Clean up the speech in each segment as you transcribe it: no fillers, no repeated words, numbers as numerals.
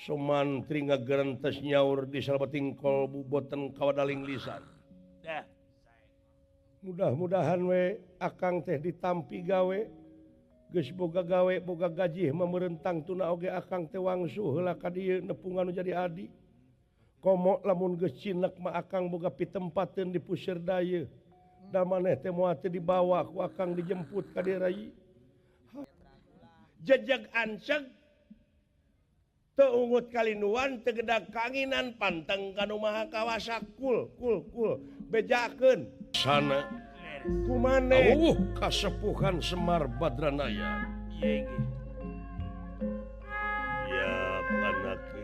Sumantri ngagerentes nyaur di salebeting kolbu boten kawadaling lisan. Dah. Mudah-mudahan we akang teh ditampi gawe. Geus boga gawe boga gajih mamerentang tuna oge akang teh wangsu heula ka dieu nepungan nu jadi adi. Komo lamun geus cinek mah akang boga pitempateun di puseur dayeuh. Da maneh teh moal teh dibawa ku akang dijemput ka dieu rai. Jejeg anceg teu ungut kalinuan teu gedag kanginan panteng ka nu maha kawasa kul kul kul bejakeun sana kumane kasepuhan Semar Badranaya ya anake.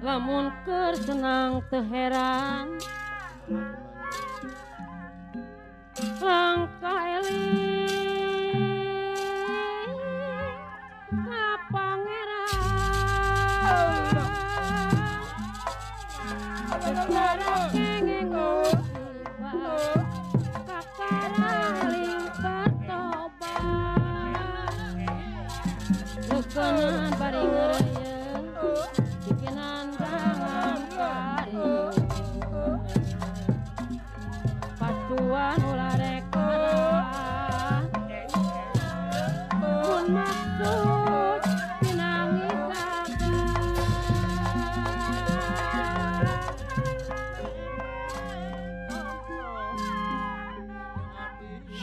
Lamun keur senang teu heran langka eling ka pangeran kenging kakaraling katobat leukeunaan bari ngeureuyeuh bikinan pacuan ulah rek mun maksud pinangi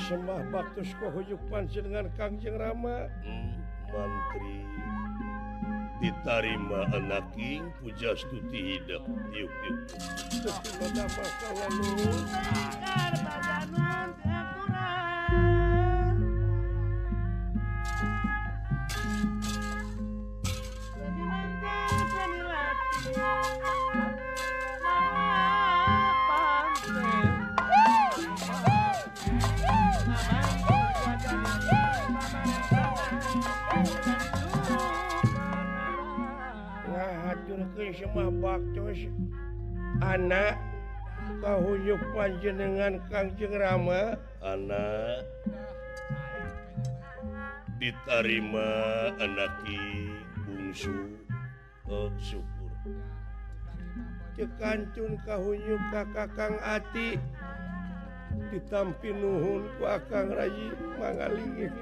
Sembah baktos kohuyuk panjenengan Kangjeng Rama. Mantri ditarima anaking pujastuti hidup tiup tiup. Semah baktos anak kahuyuk panjenengan Kangjeng Rama anak ditarima anaki bungsu syukur cekancun kahunyuk ka Kakang Ati ditampi nuhun ku Akang Rayi mangalingih.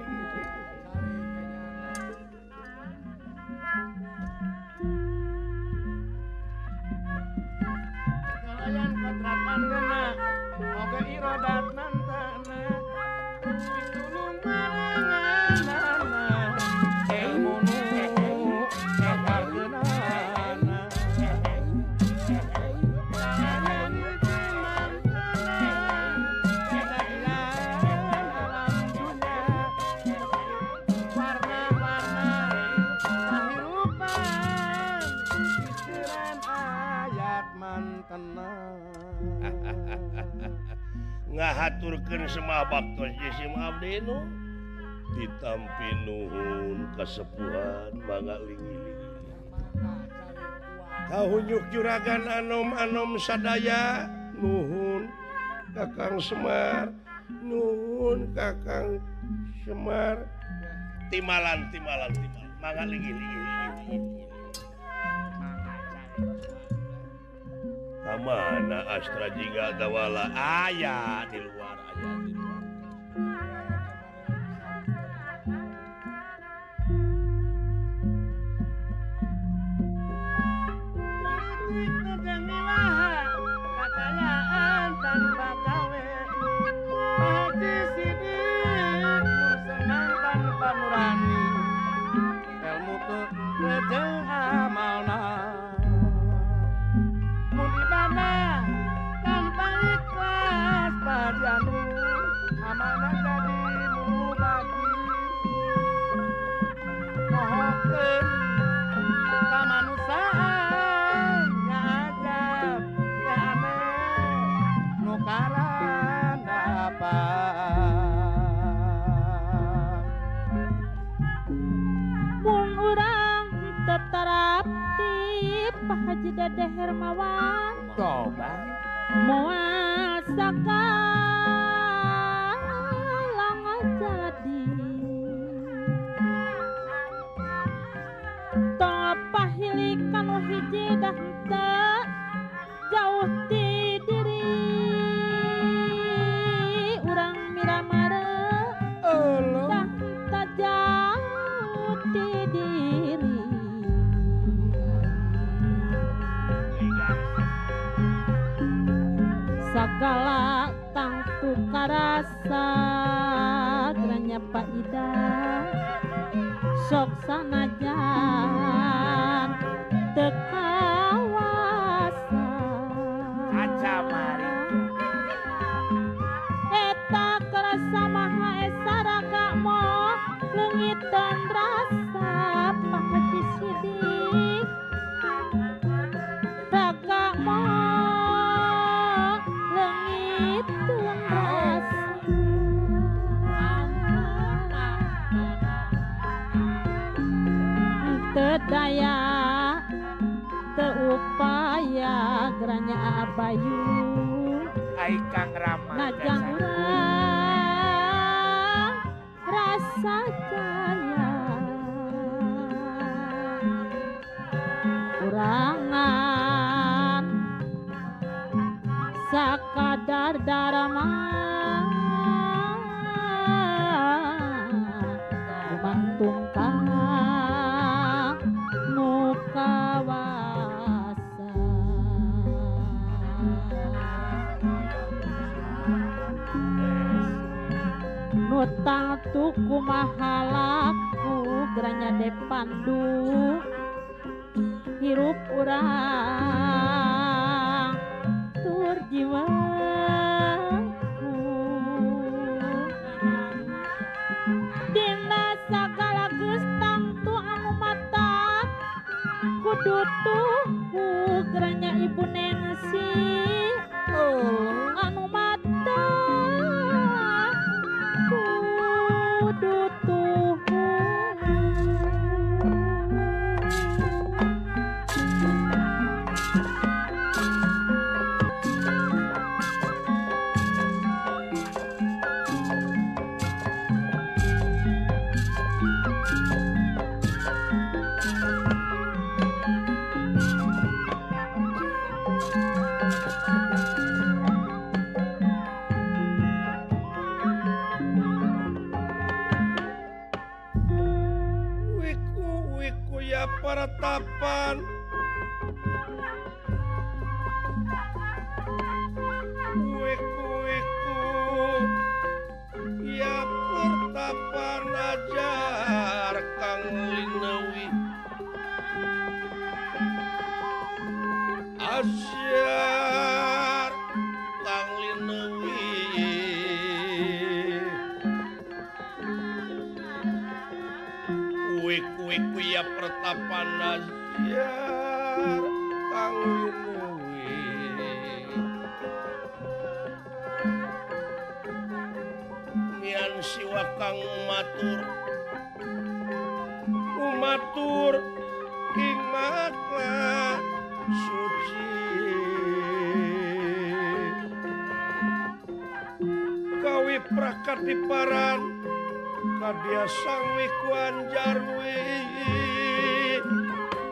Ngahaturkeun semah baktos jisim abdi nu ditampi nuhun kasepuhan mangga lingi-lingi. Kahunyuk juragan anom-anom sadaya nuhun Kakang Semar, nuhun Kakang Semar. Timalan timalan timalan mangga lingi-lingi. Mana Astra Jingga Dawala aya di luar, aya di luar. Amanah jadi mubazir pohokeun kamanusiaan nya ajab teh aneh nu karandapan. Mun urang teu taraptip Pak Haji Dedeh Hermawan coba moal sagala ngajadi tong pahilikan nu hiji dah henteu jauh ti diri urang miramare dah henteu jauh ti diri sagala tangtu karasa geranya Pak Ida sok sanajan teu kawasa kaca mari eta karasa maha esa raga moh leungiteun rasa Pak Haji Sidik raga moh leungiteun rasa. Teu daya teu upaya geranya Abayu ai Kang Rama najan urang rasa jaya urangan sakadar darama gumantung ka nu kawasa. Nu tangtu kumaha laku geranya Depandu hirup urang tur jiwaku dina sagala geus tangtu anu mata kudu tuhu geranya Ibu Nensi anu mata kudu tuhu. Wiku ya paratapan wiku wiku ya pertapan ajar Kang Linewi ajar Kang Linewi wiku ya pertapan ajar Kang Linewi nian siwa kang matur umatur ing makna suci kawi prakatiparan kadia sang wiku anjarwi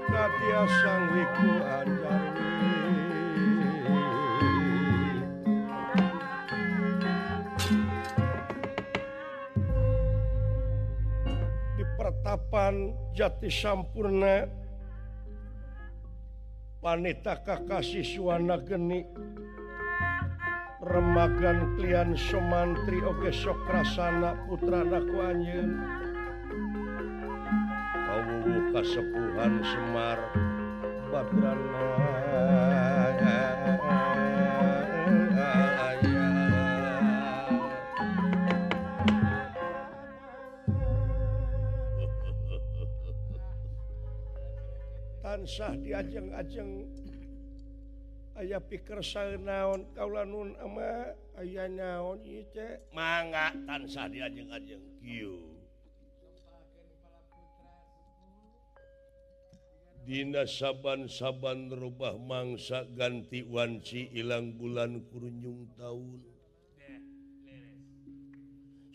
kadia sang wiku anjarwi di pertapan Jati Sampurna panita kakasih suwana geni remagan klian somantri oge sokrasana putrana ku anjeun kawuwuh kasepuhan Semar Badrana Tansah diajeng-ajeng aya pikersa naon kaula nun ama aya naon ieu teh mangga tansah diajeng-ajeng kieu. Dina saban-saban robah mangsa ganti wanci ilang bulan kurunjung taun.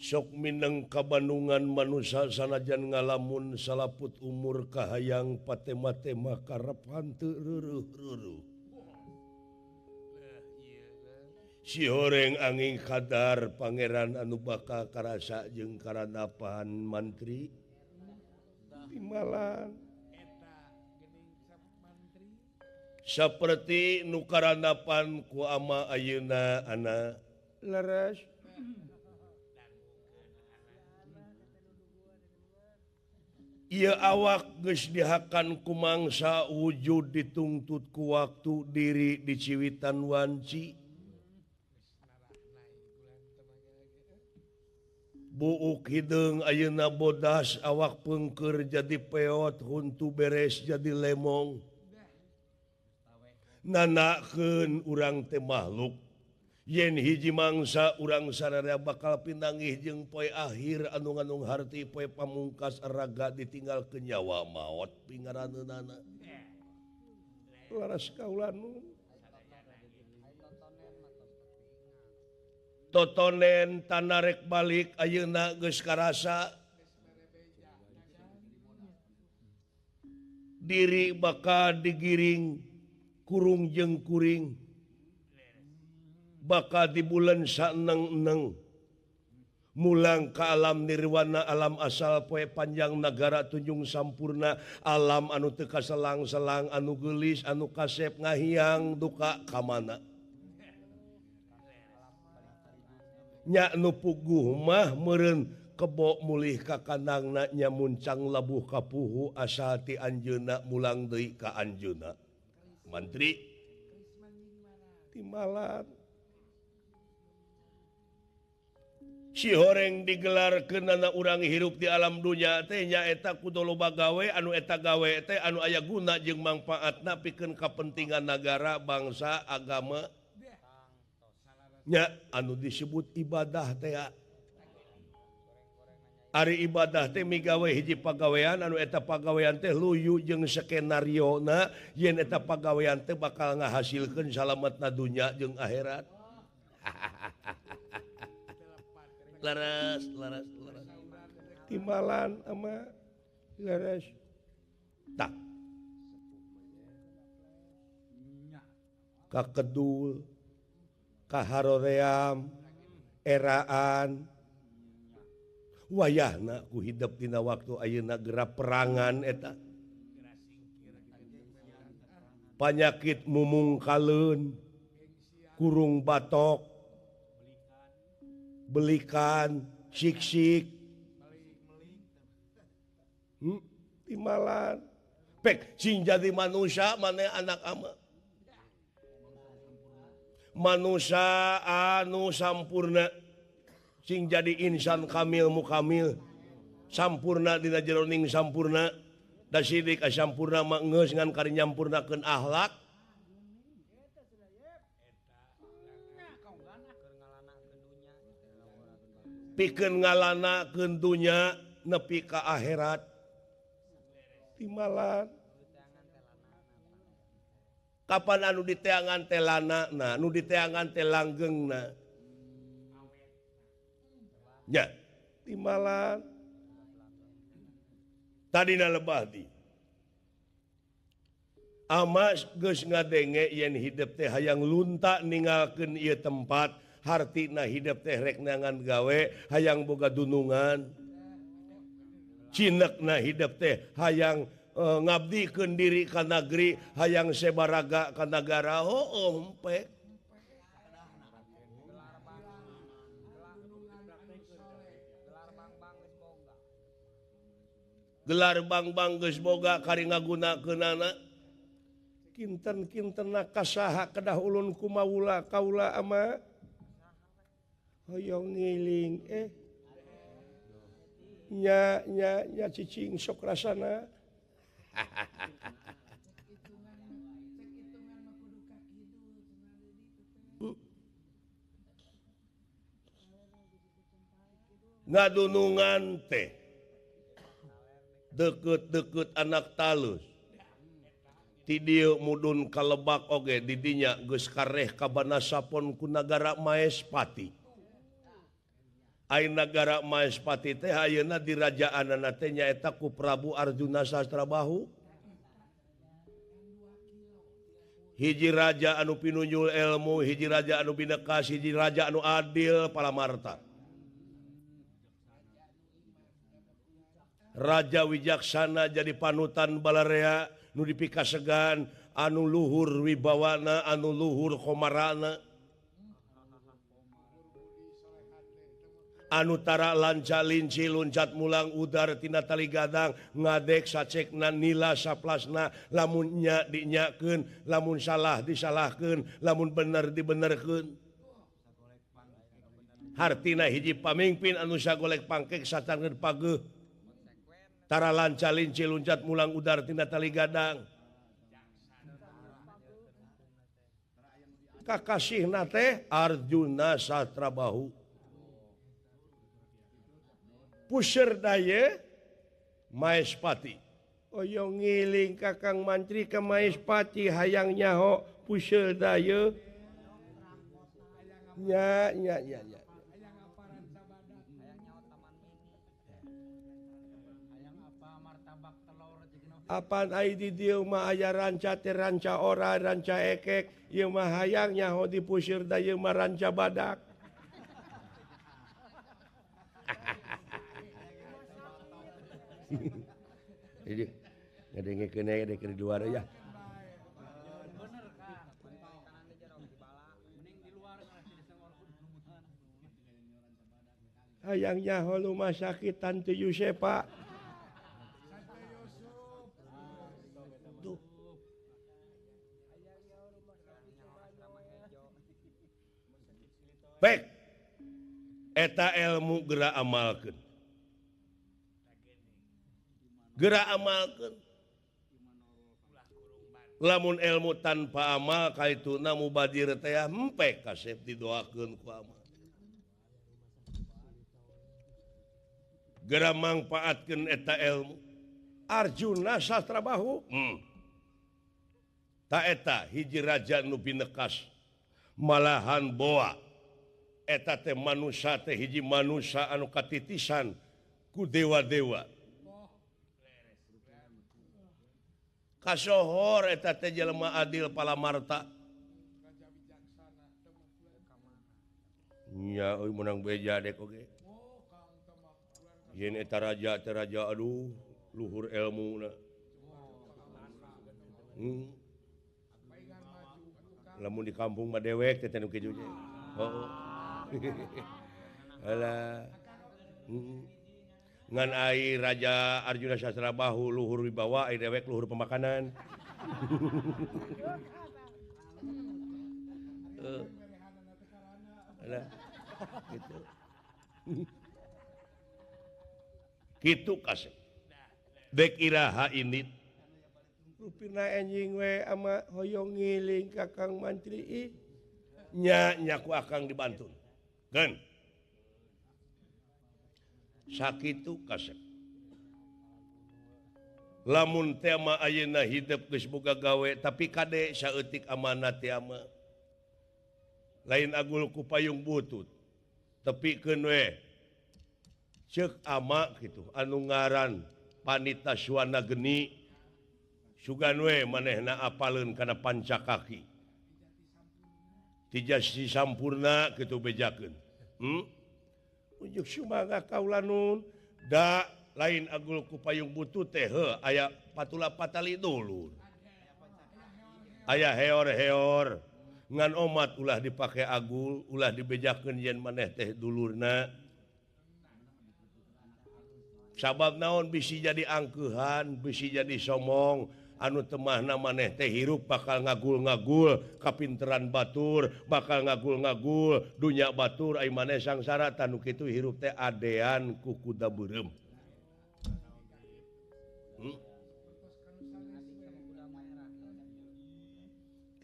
Sok mineng kabandungan manusa sanajan ngalamun salaput umur kahayang patema-tema karep hanteu reuruh-reuruh. Si horeng angin kadar pangeran anu bakal karasa jeung karanapan mantri timalan. Seperti nu karanapan ku ama ayeuna ana leres. Ieu awak geus dihakan ku mangsa wujud ditungtut ku waktu diri diciwitan wanci. Buuk hideung ayeuna bodas awak pengker jadi peot huntu beres jadi lemong. Nanakeun urang teh makhluk yen hiji mangsa urang sararea bakal pinanggih jeung poe akhir anu ngandung harti poe pamungkas raga ditinggalkeun nyawa maot pingaraneunana. Laras kaula nu totonen tanarek balik ayeuna geus karasa diri bakal digiring kurung jeung kuring bakal di bulan saeneng-eneng mulang ka alam nirwana alam asal poe panjang nagara tunjung sampurna alam anu teu kaselang-selang anu geulis anu kasep ngahiang duka ka mana nya nu puguh mah meureun kebo mulih ka kandangna nya muncang labuh ka puhu asal ti anjeunna mulang deui ka anjeunna. Mantri timalan si horeng digelarkeun nana urang hirup di alam dunya teh nyaeta kudu loba gawe anu eta gawe teh anu aya guna jeung mangpaatna pikeun kapentingan nagara bangsa agama nya anu disebut ibadah teh. Ari ibadah teh migawe hiji pagawean anu eta pagawean teh luyu jeung skenariona yen eta pagawean teh bakal ngahasilkeun salametna dunya jeung akhirat. Leres leres leres. Timbalan ama leres. Tak. Ka Kedul, ka Haroream, eraan wayahna ku hidep dina waktu ayeuna geura perangan eta. Panyakit mumungkaleun, kurung batok, belikan, sik-sik. Timalan. Pek sing jadi manusia maneh anak ama. Manusia anu sampurna. Sing jadi insan kamil mukamil sampurna dina jeroning sampurna da sidik sampurna mah geus ngan kari nyampurnakeun akhlak pikeun ngalanakeun dunya nepi ka akhirat timalan kapan anu diteangan teh lanana anu diteangan teh langgengna nya timalan tadina lebah di amas geus ngadenge yen hidep teh hayang lunta ninggalkeun ieu tempat hartina hidep teh rek neangan gawe hayang boga dunungan cinekna hidep teh hayang ngabdikeun diri ka nagri hayang sebaraga ka nagara hooh empek. Gelar bang-bang geus boga kari ngagunakeunana kinten-kintenna kasaha kedah ulun kumaula kaula ama hoyong ngiling nya nya nya cicing sok rasana. Ngadunungan teh deket-deket anak talus. Ti dieu mudun ka lebak oge di dinya geus kareh ka Banasapon ku nagara Maespati. Ai nagara Maespati teh ayeuna dirajaanana teh nyaeta ku Prabu Arjuna Sastrabahu. Hiji raja anu pinunjul ilmu, hiji raja anu binekas, hiji raja anu adil palamarta. Raja wijaksana jadi panutan balarea nu dipikasegan anu luhur wibawana, anu luhur komarana, anu tara lanca linci loncat mulang udar tina tali gadang ngadek sacekna nila saplasna, lamun nya dinyakeun, lamun salah disalahkeun, lamun bener dibenerkeun. Hartina hiji pamingpin anu sagolek pangkek satangeun pageuh tara lanca linci loncat mulang udar tina tali gadang. Kakasihna teh Arjuna Sastrabahu. Puseur daye Maespati. Oyong ngiling Kakang Mantri ke Maespati hayang nyaho puseur daye. Nya nya nya nya. Apan ai di dieu mah aya ranca teh ranca ora ranca ekek, ieu mah hayang nyaho di puseur daye mah ranca badak. Jadi ngadengekeun aya di luar ya. Hayang nyaho rumah sakit Tante Yusepa. Tuh. Baik. Eta ilmu geura amalkeun. Geura amalkeun. Lamun ilmu tanpa amal kaituna mubadir teh hempek kasep didoakeun ku amal. Geura mangpaatkeun eta ilmu. Arjuna Sastrabahu. Ta eta hiji raja nu pinekas malahan boa. Eta teh manusa teh hiji manusa anu katitisan ku dewa-dewa. Kasohor eta teh jelema adil palamarta. Nya euy meunang beja dek oge. Yen eta raja teh raja aduh luhur elmuna. Lamun di kampung mah dewek teh nu kitu ge. Heeh. Alah. Ngan ai Raja Arjuna Sastrabahu luhur wibawa, ai dewek luhur pemakanan. Alah. Gitu. Kitu kasep. Dek iraha indit. Rupina enjing we ama hoyong ngiling Kakang Mantri ih. Nya nya ku akang dibantun. Keun. Sakitu kasep. Lamun tema ayeuna hidep geus boga gawe tapi kade saeutik amanat teh ama. Lain agul ku payung butut. Tepikeun we. Ceuk ama kitu anu ngaran Panita Suwana Geni sugan we manehna apaleun kana panca kaki. Tijasi sampurna kitu bejakeun. Unjuk sumangga kaula nun da lain agul ku payung butut teh heuh aya patula patali dulur. Aya heor-heor ngan omat ulah dipake agul, ulah dibejakeun yen maneh teh dulurna. Sabab naon bisi jadi angkeuhan, bisi jadi somong, anu temahna maneh teh hirup bakal ngagul-ngagul kapinteran batur, bakal ngagul-ngagul dunya batur, ai maneh sangsara tanu kitu hirup teh adean ku kuda beureum.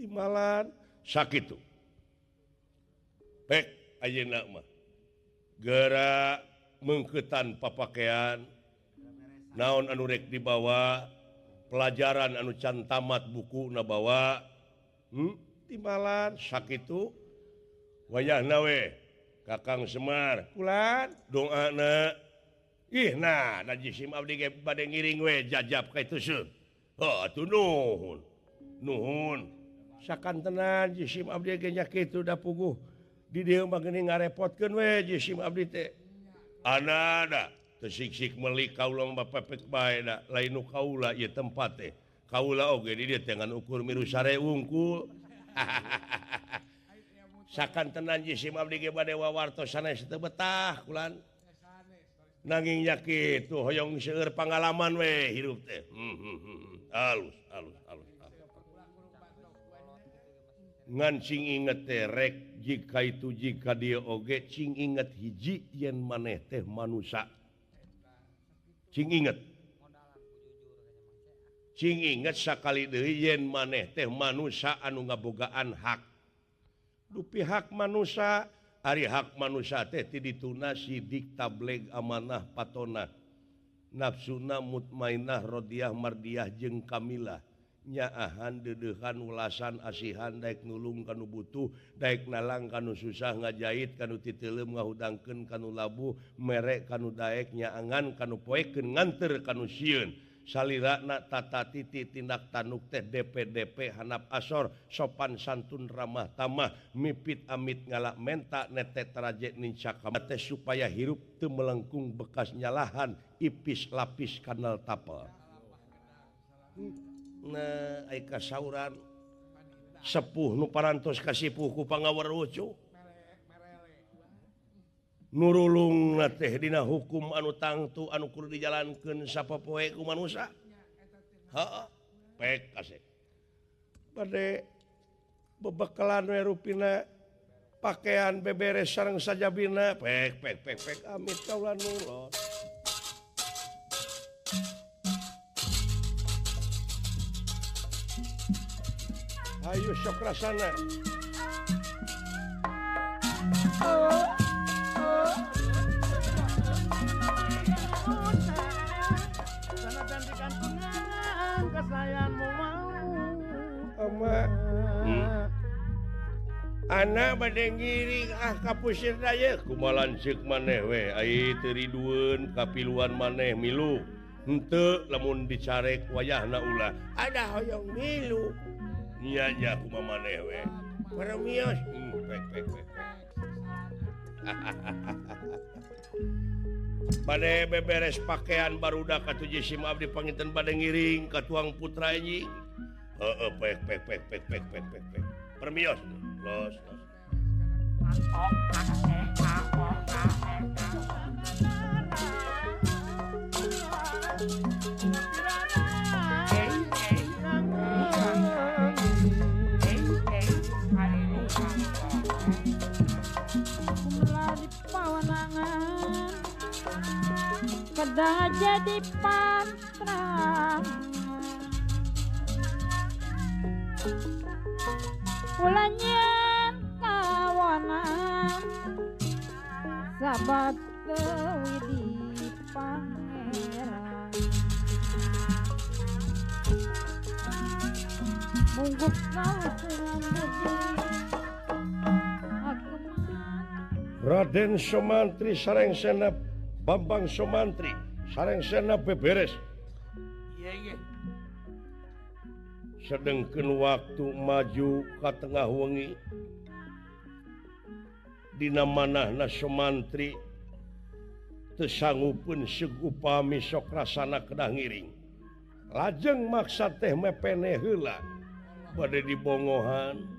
Timalan sakitu. Pek ayeuna mah geura mengketan papakaian naon anu rek dibawa pelajaran anu can tamat buku na bawa timbalan sakitu wayahna we Kakang Semar kulan doana ih nah da jisim abdi ge bade ngiring we jajab ka itu seuh heuh atuh nuhun nuhun sakantenan jisim abdi ge nya kitu da puguh di dieu mah geuning ngarepotkeun we jisim abdi teh ana da teu sik-sik meuli kaula mah pepek bae da lain nu kaula ieu tempat teh kaula oge di dieu teh ngan ukur milu sare wungkul sakantenan jisim abdi ge bade wawartos sanes teu betah kulan nanging nya kitu hoyong seueur pangalaman we hirup teh alus alus alus ngan cing inget teh rek jika itu jika dia oge cing inget hiji yen maneh teh manusa cing inget sakali deui yen maneh teh manusa anu ngabogaan hak dupi hak manusa ari hak manusa teh ti dituna sidik tableg amanah patona nafsuna mutmainah rodiah mardiah jeung kamilah nyaahan deudeuhan ulasan asihan daek nulung kanu butuh daek nalang kanu susah ngajait kanu titeuleum ngahudangkeun kanu labuh mere kanu daek nyaangan kanu poekeun nganter kanu sieun salirana tata titi tindak tanuk teh DPDP hanap asor sopan santun ramah tamah mipit amit ngalak menta nete teraje nincaka teh supaya hirup teu melengkung bekas nyalahan ipis lapis kanal tapel. Nah ai kasauran sepuh nu parantos kasipuh ku pangaweruh nurulung teh dina hukum anu tangtu anu kudu dijalankeun sapopoe ku manusa heeh pek kasih bade bebekalan we rupina pakaian beberes sareng sajabina pek pek pek pek amit kaula nulot. Ayo sok rasana. Anak bade ngiring ah ka pusir daya kumaha lanceuk maneh we ai teu ridueun kapiluan maneh milu henteu lamun dicarek wayahna ulah ada hoyong milu nya nya kumaha maneh we paramios pek pek pek bade beberes pakaian barudak atuh jisim abdi panginten bade ngiring ka tuang putra anjing heeh pek pek pek pek pek pek pek pek permios los los. Kedah jadi pantra ulanyen kawanan sahabat widi pangeran mungguk kausungan budi. Raden Somantri Sarengsena Bambang Somantri Sarengsena beberes. Iya. Sedengkeun waktu maju ka tengah wengi dina manahna Somantri teu sanggupeun seug upami sok rasana kedah ngiring. Lajeng maksa teh mepene heula bade dibongohan.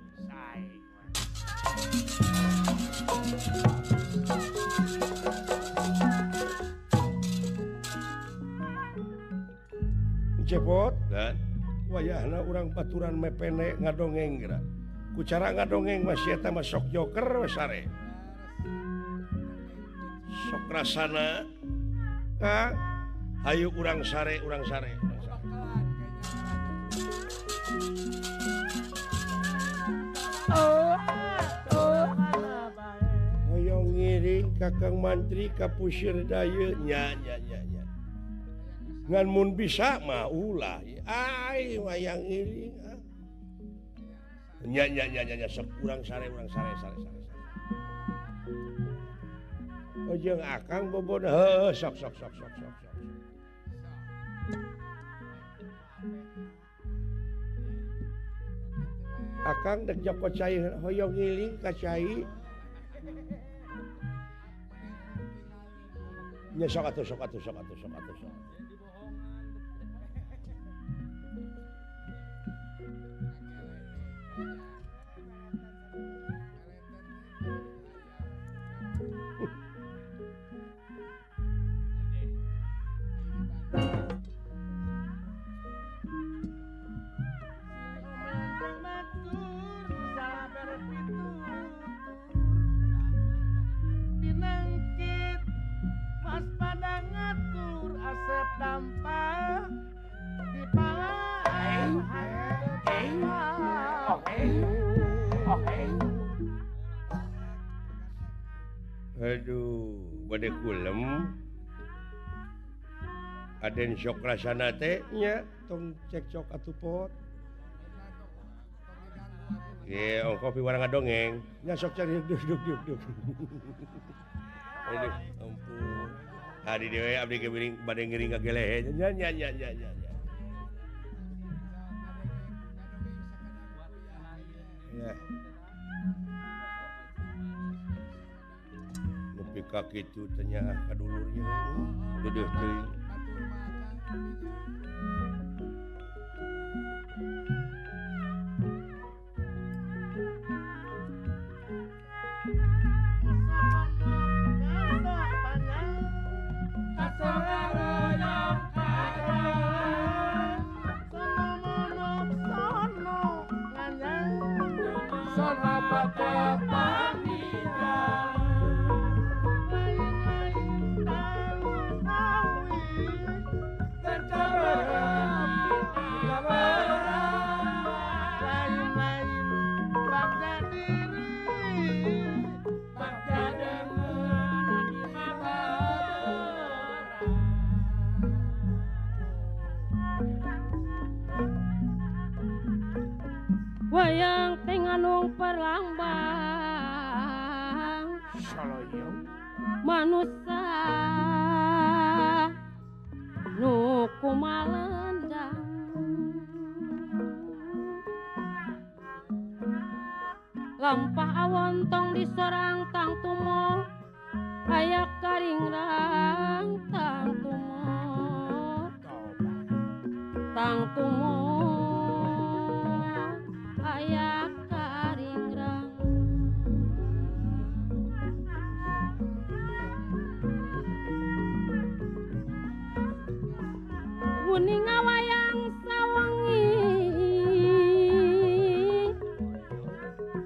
Cepot dan wayahna urang baturan mepene ngadongeng geura. Ku cara ngadongeng mah si eta mah sok joker we sare. Sok rasana ka hayu urang sare urang sare. Hoyong ngiring Kakang Mantri ka Pusir Daya nya nya nya nya. Ngan mun bisa mah ulah. Ai wayang iring. Nya nya nya nya sok urang sare sare sare sare. Oh jeung Akang bobon heuh sok sok sok sok sok sok. Akang dek joko cai hoyong ngiling ka cai. Nya sok atuh sok atuh sok atuh sok atuh sok. Aduh, bade kulem. Aden sok rasana teh nya tong cekcok atuh pot. Ye, oh kopi warang ngadongeng. Nya sok cari duduk duduk duduk. Aduh, ampun. Hadi dewe abdi ge bade ngiring ka gelehe. Nya nya nya nya nya. Ya. Nepi ka kitu teh nya ka dulurnya deudeut teuing. Wayang teh nganung perlambang manusa nu kumalendang lampah awon tong disorang tang tumo aya karingrang tang tumo tang tumo aya karingrang. Kuning wayang sawengi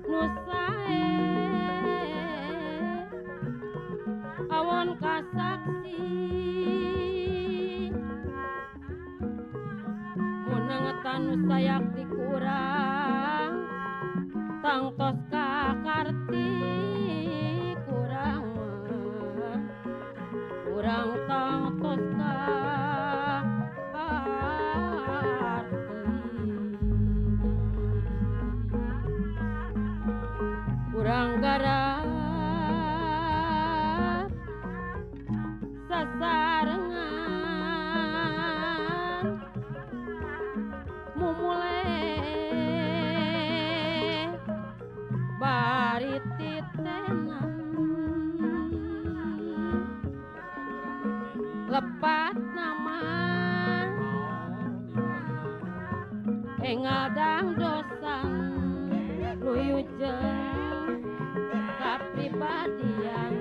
nu sae awon kasaksi mun ngetan nu sayakti kurang tangtos kakarti kurang mah kurang tangtos kakarti kurang garap sasarengan mumule bari titenan lepat nama engadang dosan luyu jeung kapribadian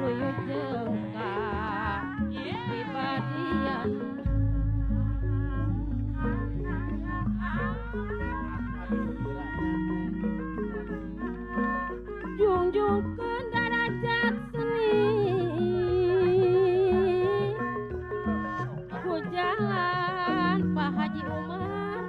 luyu jeung kapribadian. Junjungkeun darajat seni ku jalan Pak Haji Umar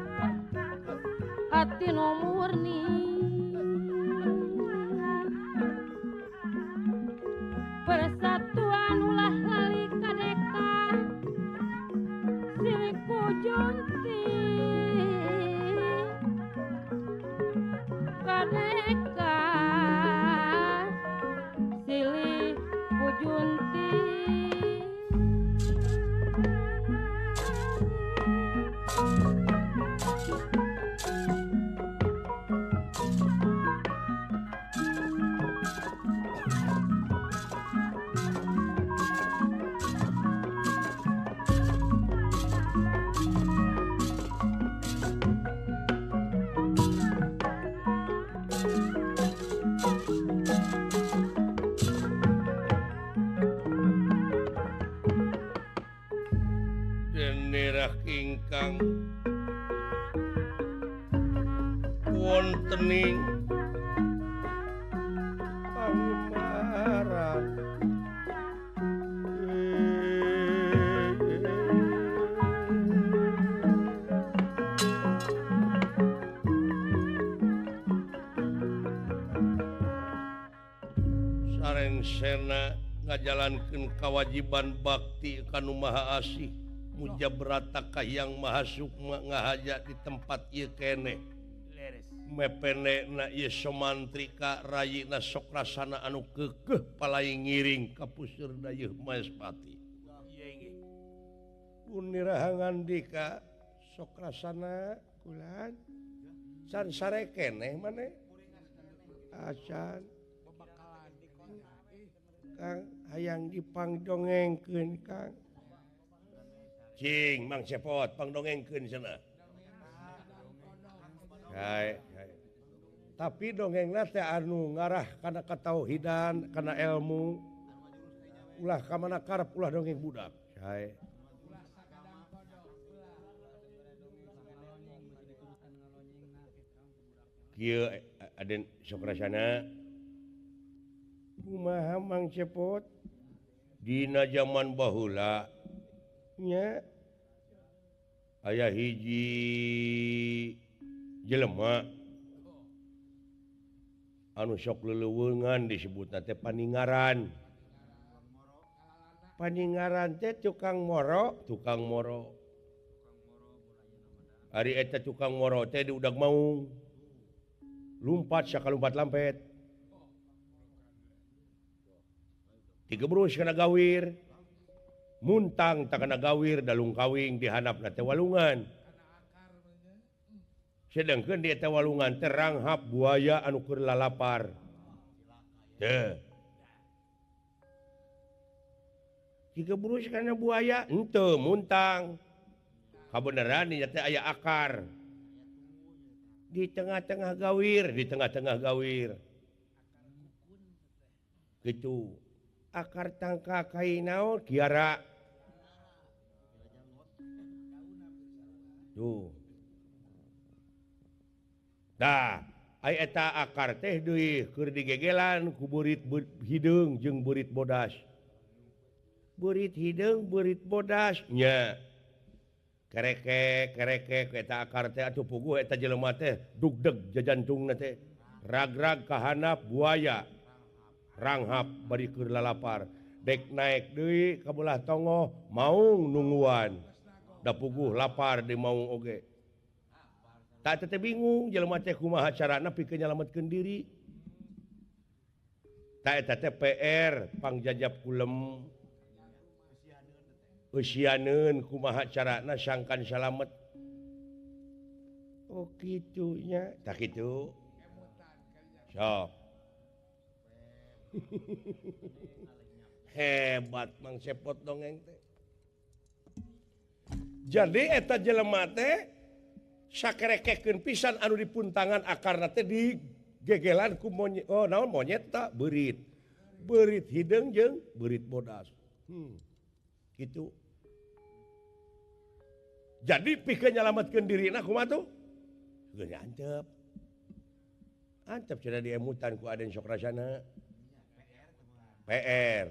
Genah ingkang wontening pangimaran. Sareng sena ngajalankeun kawajiban bakti ka Nu Maha Asih mujabrata ka Hyang Maha Sukma ngahaja di tempat ieu keneh. Mepene na ieu somantri ka rayina sok rasana anu keukeuh palai ngiring ka puseur dayeuh Maespati. Puniraha ngandika sok rasana kulan can sare keneh maneh acan Kang hayang dipangdongengkeun Kang. Cing Mang Cepot pangdongengkeun cenah. Hai, hai. Tapi dongengna teh anu ngarah kana katauhidan, kana ilmu. Ulah ka mana karep ulah dongeng budak. Hai. Kieu Aden Sokrasana. Kumaha Mang Cepot? Dina zaman baheula nya aya hiji jelema anu sok leleuweungan disebutna teh paningaran. Paningaran teh tukang moro, tukang moro. Ari eta tukang moro teh diudag maung. Lumpat sakalumpat lampet. Digebrus kana gawir. Muntang tak kana gawir dalung kawing dihandapna teh walungan. Sedangkeun di eta walungan teh ranghap buaya anu keur lalapar. Teu. Digebrus kana buaya henteu muntang. Kabeneran nya teh aya akar. Di tengah-tengah gawir, di tengah-tengah gawir. Gitu. Akar tangka kai naon kiara. Tuh. Tah, ai eta akar teh deui keur digegelan ku beurit hideung jeung beurit bodas. Beurit hideung, beurit bodas nya. Kerekek, kerekek eta akar teh atuh puguh eta jelema teh dugdeg jajantungna teh. Ragrag ka handap buaya. Ranghap bari keur lalapar. Dek naek deui ka belah tongoh maung nungguan. Da puguh lapar di maung oge. Tak teh bingung jelema teh kumaha carana pikeun nyalametkeun diri. Tak eta teh PR pangjajab kulem. Eusianeun kumaha carana sangkan salamet. Oh kitu nya, tah kitu. Sok. Hebat Mang Cepot dongeng teh. Jadi eta jelema teh sakerekekeun pisan anu dipuntangan akarna teh digegelan ku monyet. Oh naon monyet ta beurit. Beurit hideung jeung beurit bodas. Gitu. Jadi pikeun nyalametkeun dirina kumaha tuh? Geus antep. Antep cenah diemutan ku Aden Sokrasana. PR.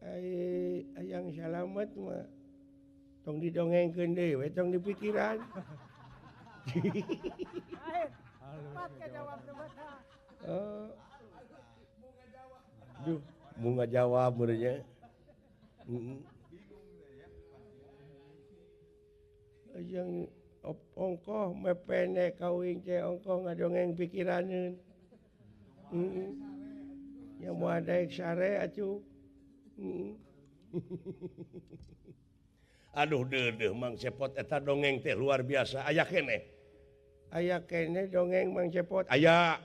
Ai hayang salamet mah tong didongengkeun deui we tong dipikiran. Duh, mau ngajawab meureunnya. Hayang ongkoh mepene kawing teh ongkoh ngadongeng pikiraneun. Yang mau ada sare atuh. Aduh deudeuh Mang Cepot eta dongeng teh luar biasa. Aya keneh. Aya keneh dongeng Mang Cepot. Aya.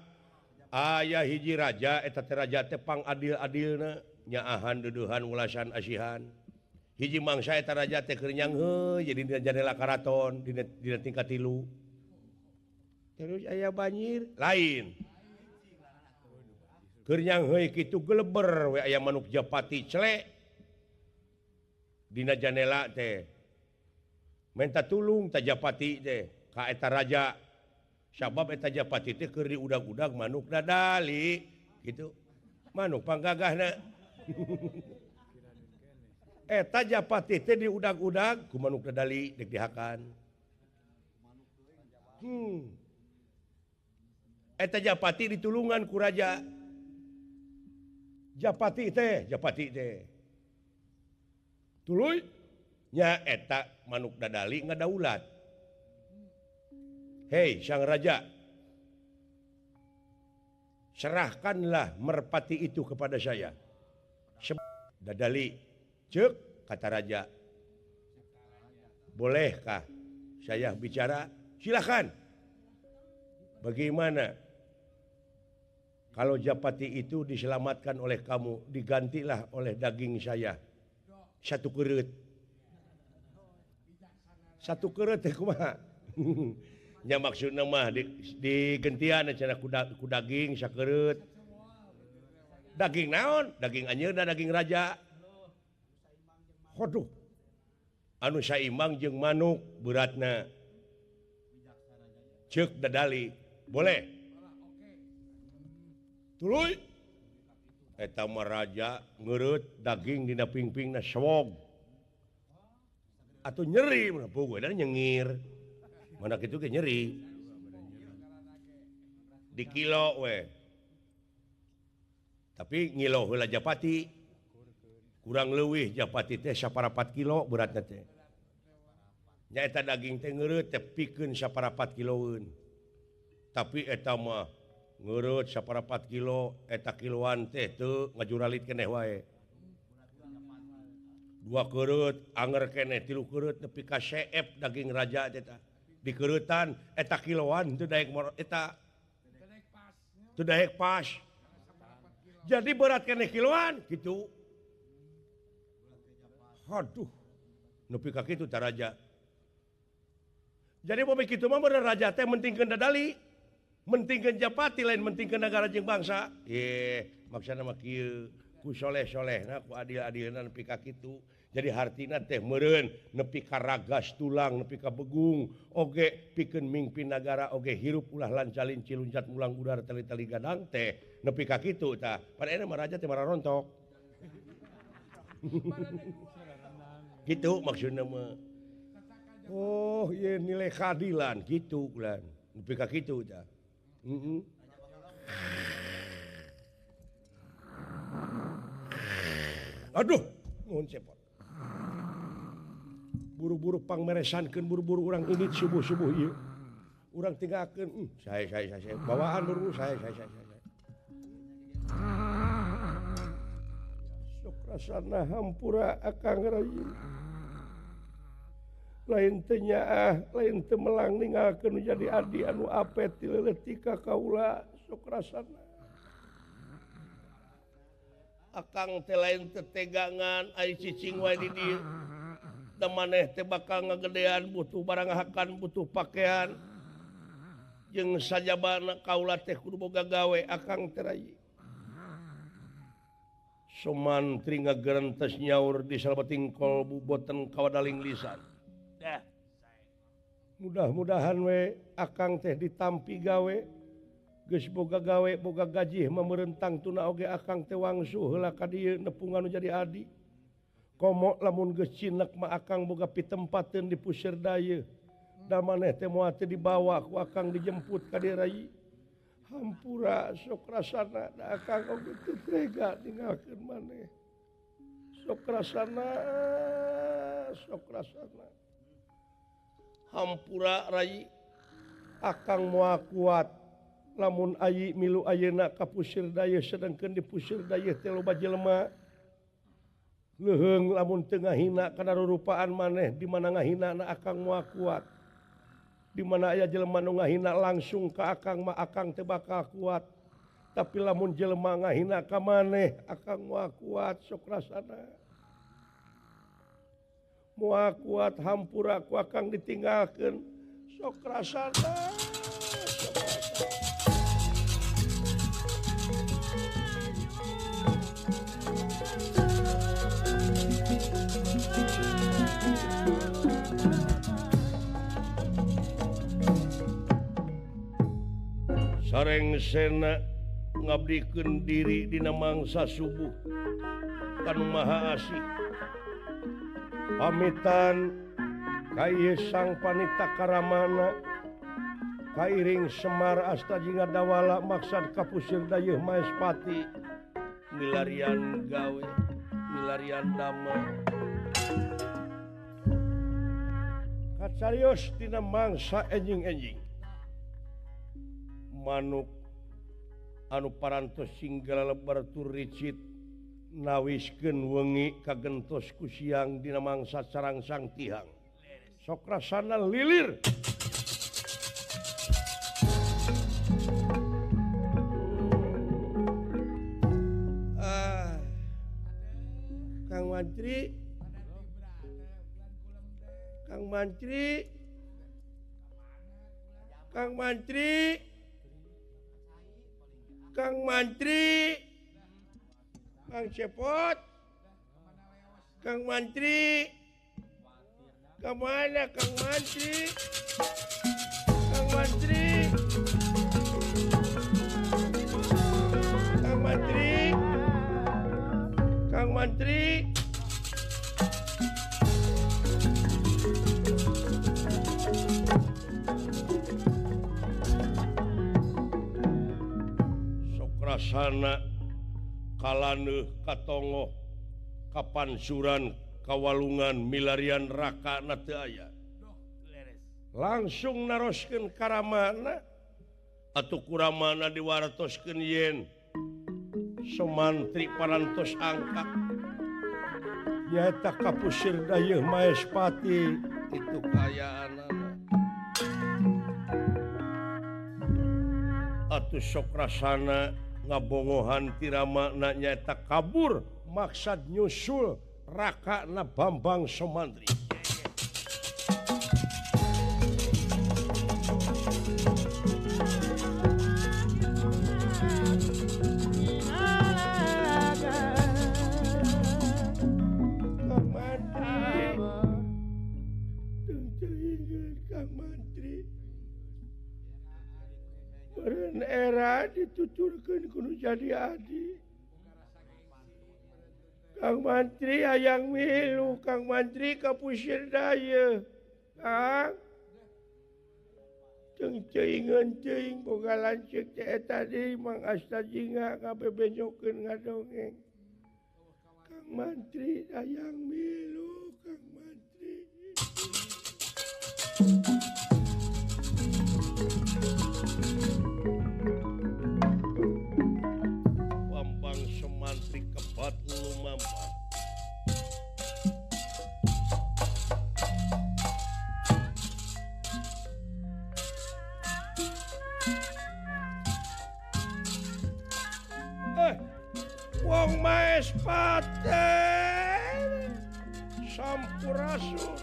Aya hiji raja eta teh raja teh pangadil-adilna nyaahan duduhan ulasan asihan. Hiji mangsa eta raja teh keur nyangheuy jadi dina jandela karaton dina tingkat 3. Terus aya banjir lain. Keur nyangheuy kitu geleber we aya manuk japati celek. Dina jandela teh Minta tulung ta Japati teh ka eta raja. Sabab eta Japati teh keur diudag-udag manuk dadali gitu. Manuk panggagahna. Eta Japati teh diudag-udag ku manuk dadali dek dihakan. Eta Japati ditulungan ku raja. Japati teh. Tuluy nya eta manuk dadali ngadaulat. Hei sang raja, serahkanlah merpati itu kepada saya. Dadali, cek kata raja. Bolehkah saya bicara? Silakan. Bagaimana kalau Japati itu diselamatkan oleh kamu, digantilah oleh daging saya. Satu keret. Satu keret teh kumaha? Nya maksudna mah digentian cenah ku daging sakereut. Daging naon? Daging anjeunna, daging raja. Hoduh. Anu saimbang jeung manuk beratna. Ceuk dadali, boleh. Tuluy eta mah raja ngeureut daging dina pingpingna sewog. Atuh nyeri mun puguh dan nyengir. Mana kitu ge nyeri. Di kilo we. Tapi ngilo heula Japati. Kurang leuwih Japati teh 1,4 kilo beratna teh. Nya eta daging teh ngeureut teh pikeun 1,4 kiloeun. Tapi eta mah ngeureut 1,4 kilo eta kiloan teh teu ngajuralit keneh wae. Dua keureup anger keneh, tilu keureup nepi ka seep daging raja teh tah. Dikereutan eta kiloan teu daek eta teu daek pas. Jadi berat keneh kiloan kitu. Aduh, nepi ka kitu tah raja. Jadi poe kitu mah bener raja teh mentingkeun dadali, mentingkeun Japati lain mentingkeun nagara jeung bangsa. Maksana mah kieu, ku soleh-solehna ku adil-adilna nepi ka kitu. Jadi hartina teh meureun nepi ka ragas tulang, nepi ka begung, oge pikeun mingpin nagara oge hirup ulah lancalinci luncat mulang udara tali-tali gadang teh nepi ka kitu tah. Pada ayeuna mah raja teh mararontok. Gitu maksudna mah. Oh, ieu nilai keadilan gitu ulan. Nepi ka kitu tah. Heeh. Aduh, nuhun cepot. Buru-buru pangmeresankeun buru-buru urang indit subuh-subuh ieu. Urang tinggalkeun, saya bawaan buru saya. Sok rasana hampura akang rayi. Lain teu nyaah, lain teu melang ninggalkeun jadi adi anu apet ti leuletik ka kaula sok rasana. Akang teh lain teu tegangan ai cicing wae di dieu. Da maneh teh bakal ngagedean butuh barang hakan butuh pakaian. Jeung sajabana kaula teh kudu boga gawe akang teh rayi. Sumantri ngagerentes nyaur di salebeting kolbu boten kawadaling lisan. Dah. Mudah-mudahan we akang teh ditampi gawe. Geus boga gawe boga gaji mamerentang tuna oge akang teh wangsu heula ka dieu nepungan nu jadi adi. Komo lamun geus cinek mah akang boga pitempateun di puseur dayeuh. Da maneh teh moal teu dibawa ku akang dijemput ka dieu rayi. Hampura sok rasana da akang oge teu tega ninggalkeun maneh. Sok rasana, sok rasana. Hampura rayi akang moal kuat lamun ayi milu ayeuna ka puseur dayeuh sedengkeun di puseur dayeuh teh loba jelema. Leuheung lamun teu ngahina kana rurupaan maneh di mana ngahina na akang moal kuat. Di mana aya jelema nu ngahina langsung ka akang mah akang teu bakal kuat. Tapi lamun jelema ngahina ka maneh akang moal kuat sok rasana. Moal kuat hampura ku akang ditinggalkeun sok rasana. Sok rasana. Sareng sena ngabdikeun diri dina mangsa subuh kanu Maha Asih. Pamitan ka ieu Sang Panita Karamana kairing Semar asta jeung Dawala maksad ka Pusir Dayeuh Maespati milarian gawe milarian damel. Kacarios dina mangsa enjing-enjing manuk anu parantos singgala lebar tur ricit nawiskeun wengi kagentos ku siang dina mangsa sarangsang tihang sok rasana lilir. Kang Mantri, Kang Mantri, Kang Mantri, Kang Mantri, Kang Cepot, Kang Mantri, kemana Kang Mantri, Kang Mantri, Kang Mantri, Kang Mantri. Sana kalaneuh katongoh kapansuran kawalungan milarian raka na teu aya. Langsung naroskeun karamana atuh kuramana diwartoskeun yen Somantri parantos angkat nyaeta ka Pusir Dayeuh Maespati itu kaayaanana. Atuh sok rasana ngabongohan tiramana nyaeta kabur maksad nyusul rakana Bambang Somantri. Kang Mantri, Kang Mantri, meureun era dituturkeun kudu jadi adi. Kang Mantri hayang milu, Kang Mantri ka Pusir Dayeuh. Kang teu teuingeun teuing boga lanceuk teh eta deui Mang Asta Jingga ngabebenjokeun ngadongeng. Kang Mantri hayang milu, Kang Mantri. Bambang Somantri kebat lumampah. Wong Maespati sampurasun.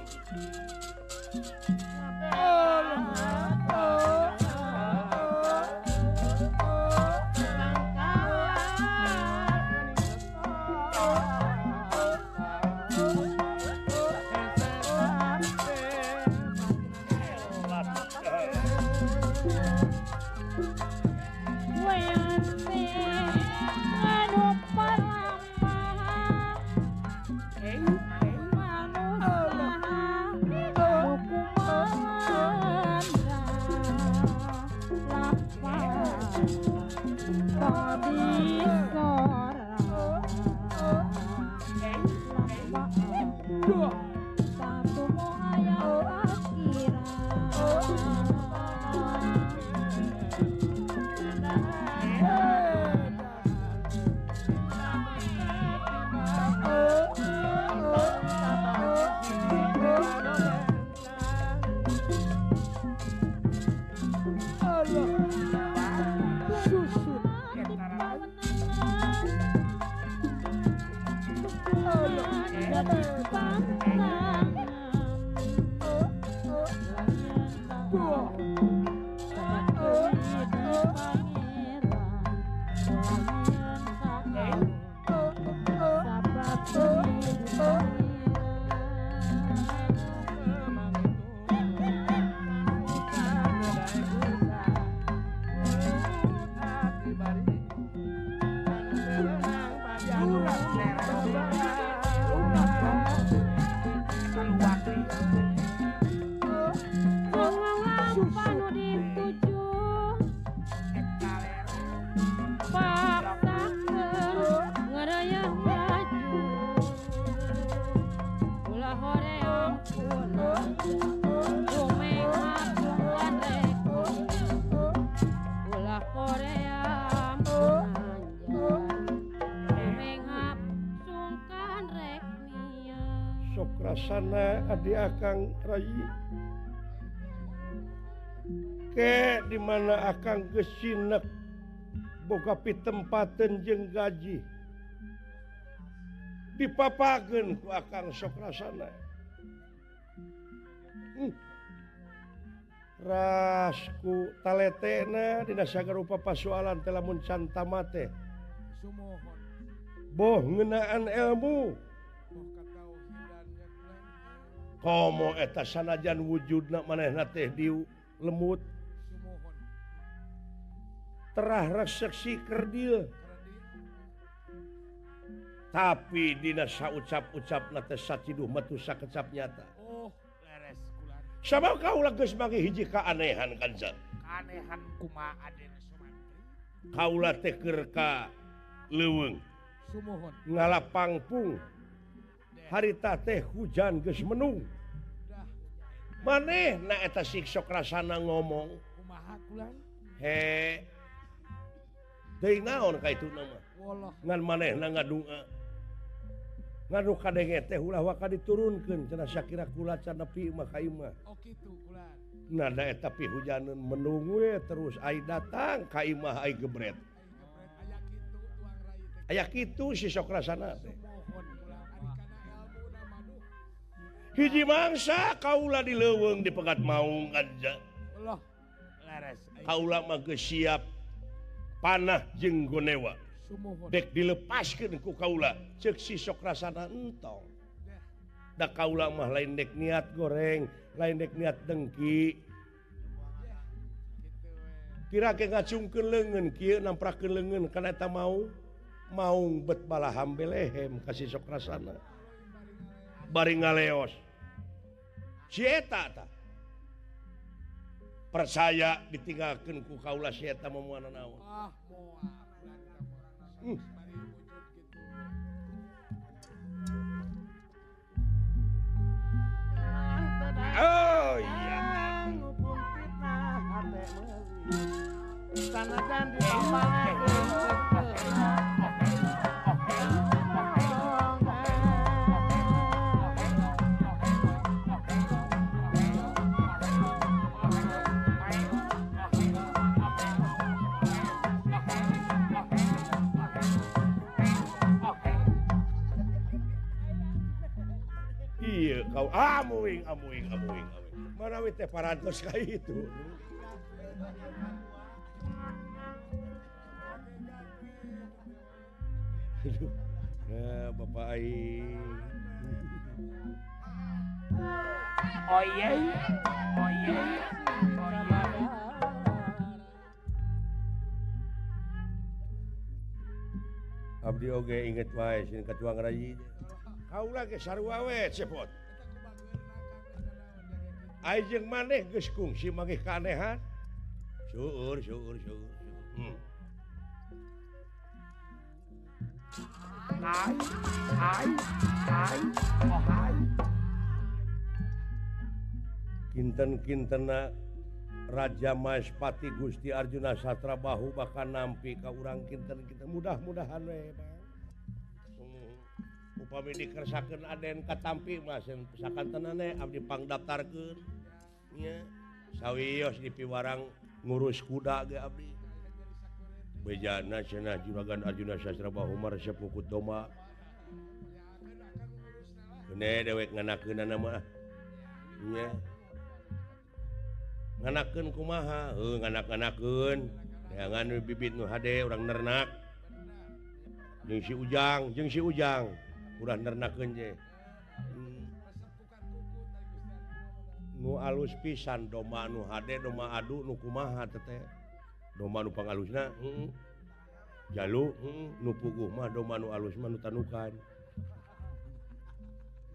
Sana adi akang rayi ke di mana akang gesinek boga pitempateun jeung gaji dipapakeun ku akang sok rasana. Rasku taletena dina sagarupa pasualan teh lamun can tamat teh boh ngeunaan ilmu komo eta sanajan wujudna manehna teh di lemut terah reseksi kerdil tapi dina saucap-ucapna teh saciduh metu sakecap nyata. Oh, leres kulan. Sabab kaula geus manggih hiji kaanehan kanca. Kaanehan kumaha Aden Sumantri? Kaula teh keur ka leuweung. Sumuhun. Ngalapangpung. Harita teh hujan geus menung. Manehna eta siksok rasana ngomong. Kumaha kulan? He. Teuing naon ka itu mah. Ngan manehna ngadunga. Ngadu kadenge teh ulah waka diturunkeun cenah sakira kula can nepi mah ka imah. Oh kitu kulan. Nada eta pi hujaneun mendung we terus ai datang ka imah ai gebret. Aya kitu si sok rasana teh. Hiji mangsa kaula di leuweung dipegat maung aja. Allah leres. Kaula mah geus siap panah jeung gonewa. Dek dilepaskeun ku kaula ceuk si sok rasana entong. Da kaula mah lain dek niat goreng, lain dek niat dengki. Kira ke ngacungkeun leungeun kieu namprakeun leungeun kana eta maung. Maung bet balaham belehem ka si sok rasana. Bari ngaleos. Si eta tah. Percaya ditinggalkeun ku kaula si eta moal naon. Ah, moal. Oh iya. Iya kau amuing amuing amuing amuing. Manawi teh parantos ka itu. Aduh, nah, Bapak aing. Oh iya, oh iya, oh iya. Abdi oge inget wae sieun ka tuang rayi. Kaula ge sarua we cepot. Ai jeung maneh geus kungsi manggih kaanehan. Syukur syukur syukur. Hai hai hai oh hai. Kinten-kintena Raja Maespati Gusti Arjuna Satrabahu bakal nampi ka urang kinten-kinten mudah-mudahan we Bang. Upami dikersakeun Aden katampi mah sakantenane abdi pangdaftarkeun nya sawios dipiwarang ngurus kuda ge abdi. Bejana cenah Juragan Arjuna Sastrabahu mah resep ku domba. Keune dewek nganakeunana mah nya. Nganakeun kumaha? Heuh nganak-nganakeun. Neangan bibit nu hade urang nernak. Jeung si Ujang urang nernakeun je. Nu alus pisan domba nu hade domba adu nu kumaha teh. Domba nu pangalusna heeh. Jalu heeh, nu puguh mah domba nu alus mah nu tanukan.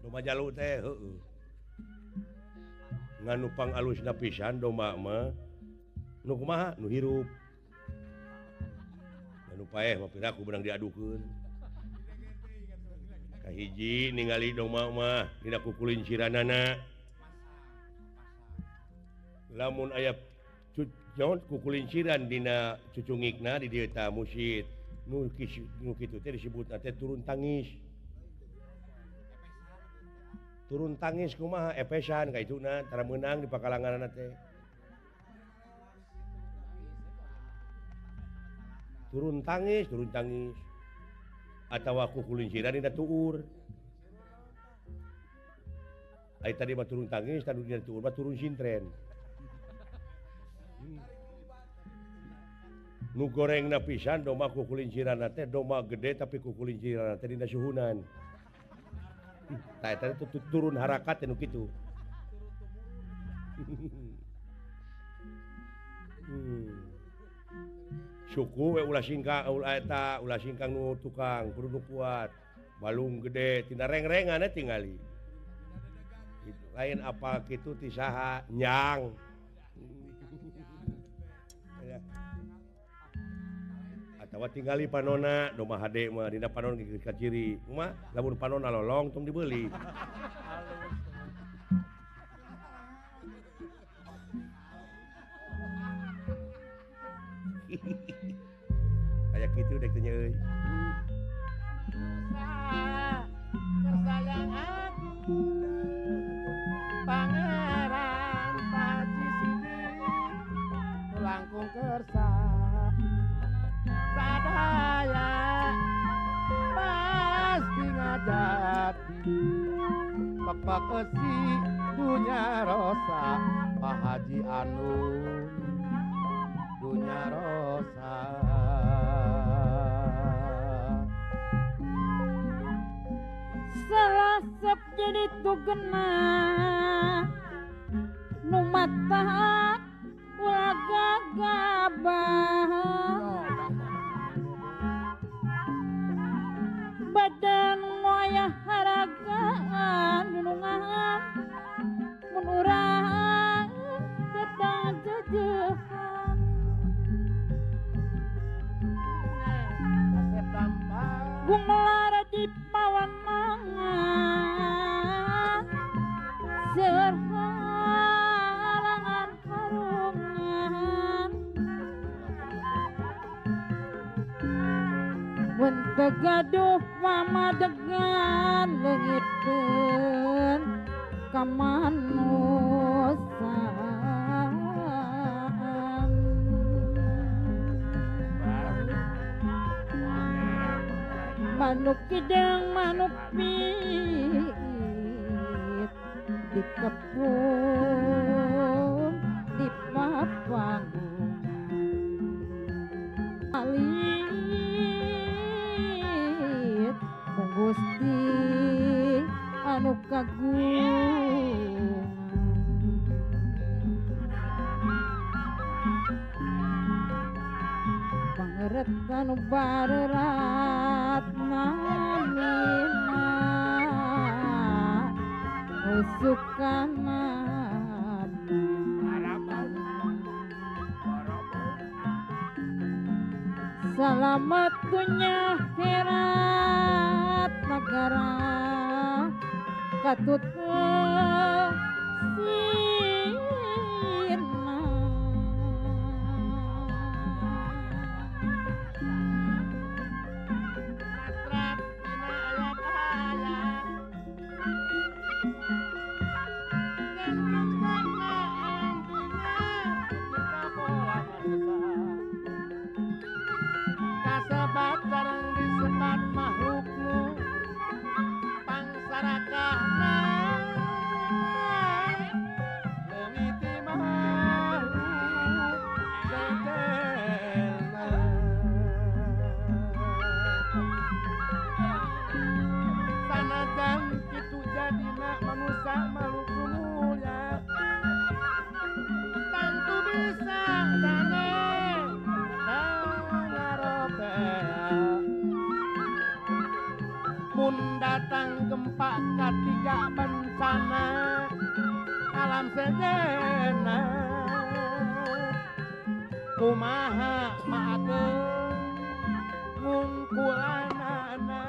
Domba jalu teh heueuh. Ngan nu pangalusna pisan domba mah nu kumaha nu hirup. Nu paeh mah piraku beunang diadukeun. Kahiji ningali domba mah dina kukulinciranana. Lamun aya naon kukulinciran dina cucungikna di dieu tah musid. Nu kitu teh disebutna teh turun tangis. Turun tangis kumaha epesan ka ituna tara meunang di pakalanganna teh. Turun tangis, turun tangis. Atawa kukulinciran dina tuur. Ai tadi mah turun tangis, tadi dina tuur mah turun sintren. Nu gorengna pisan domba kukulinciranna teh domba gede tapi kukulinciranna teh dina suhunan. Tah eta turun harakat nu kitu. Suku we ulah singkang ulah eta ulah singkang nu tukang kudu nu kuat. Balung gede tina reng-rengan tingali. Gitu. Lain apa kitu ti saha nyang. Atawa tingali panona domba hade mah dina panon geus kaciri. Kumaha lamun panona lolong tong dibeli. Aya kitu dek teh nya euy. Tersayang aku Pangeran Paji Sidi langkung kersa sadaya pasti ngadapi pekpek esi dunya rosa Pak Haji Anu dunya rosa. Salasep jadi tugena nu mata ulah gagabah badan moyah haragaan nunungan mun urang tetang jejehan gumelar di pawanangan seueur halangan harungan mun teu gaduh pamadegan leungitkeun kamanusan. Manuk kidang manuk piit dikepung di papanggung alit mung Gusti anu kagungan. Pangeret anu barerat namina usukana salamat dunya akhirat negara katut sirna. Kasebat sareng disebat makhlukmu pangsarakahna leungiti makhluk sejenna. Sanajan kitu jadina manusa makhluk mulya tantu bisa tane mun datang gempa katiga bencana alam sejena kumaha maakeun ngungkulanana.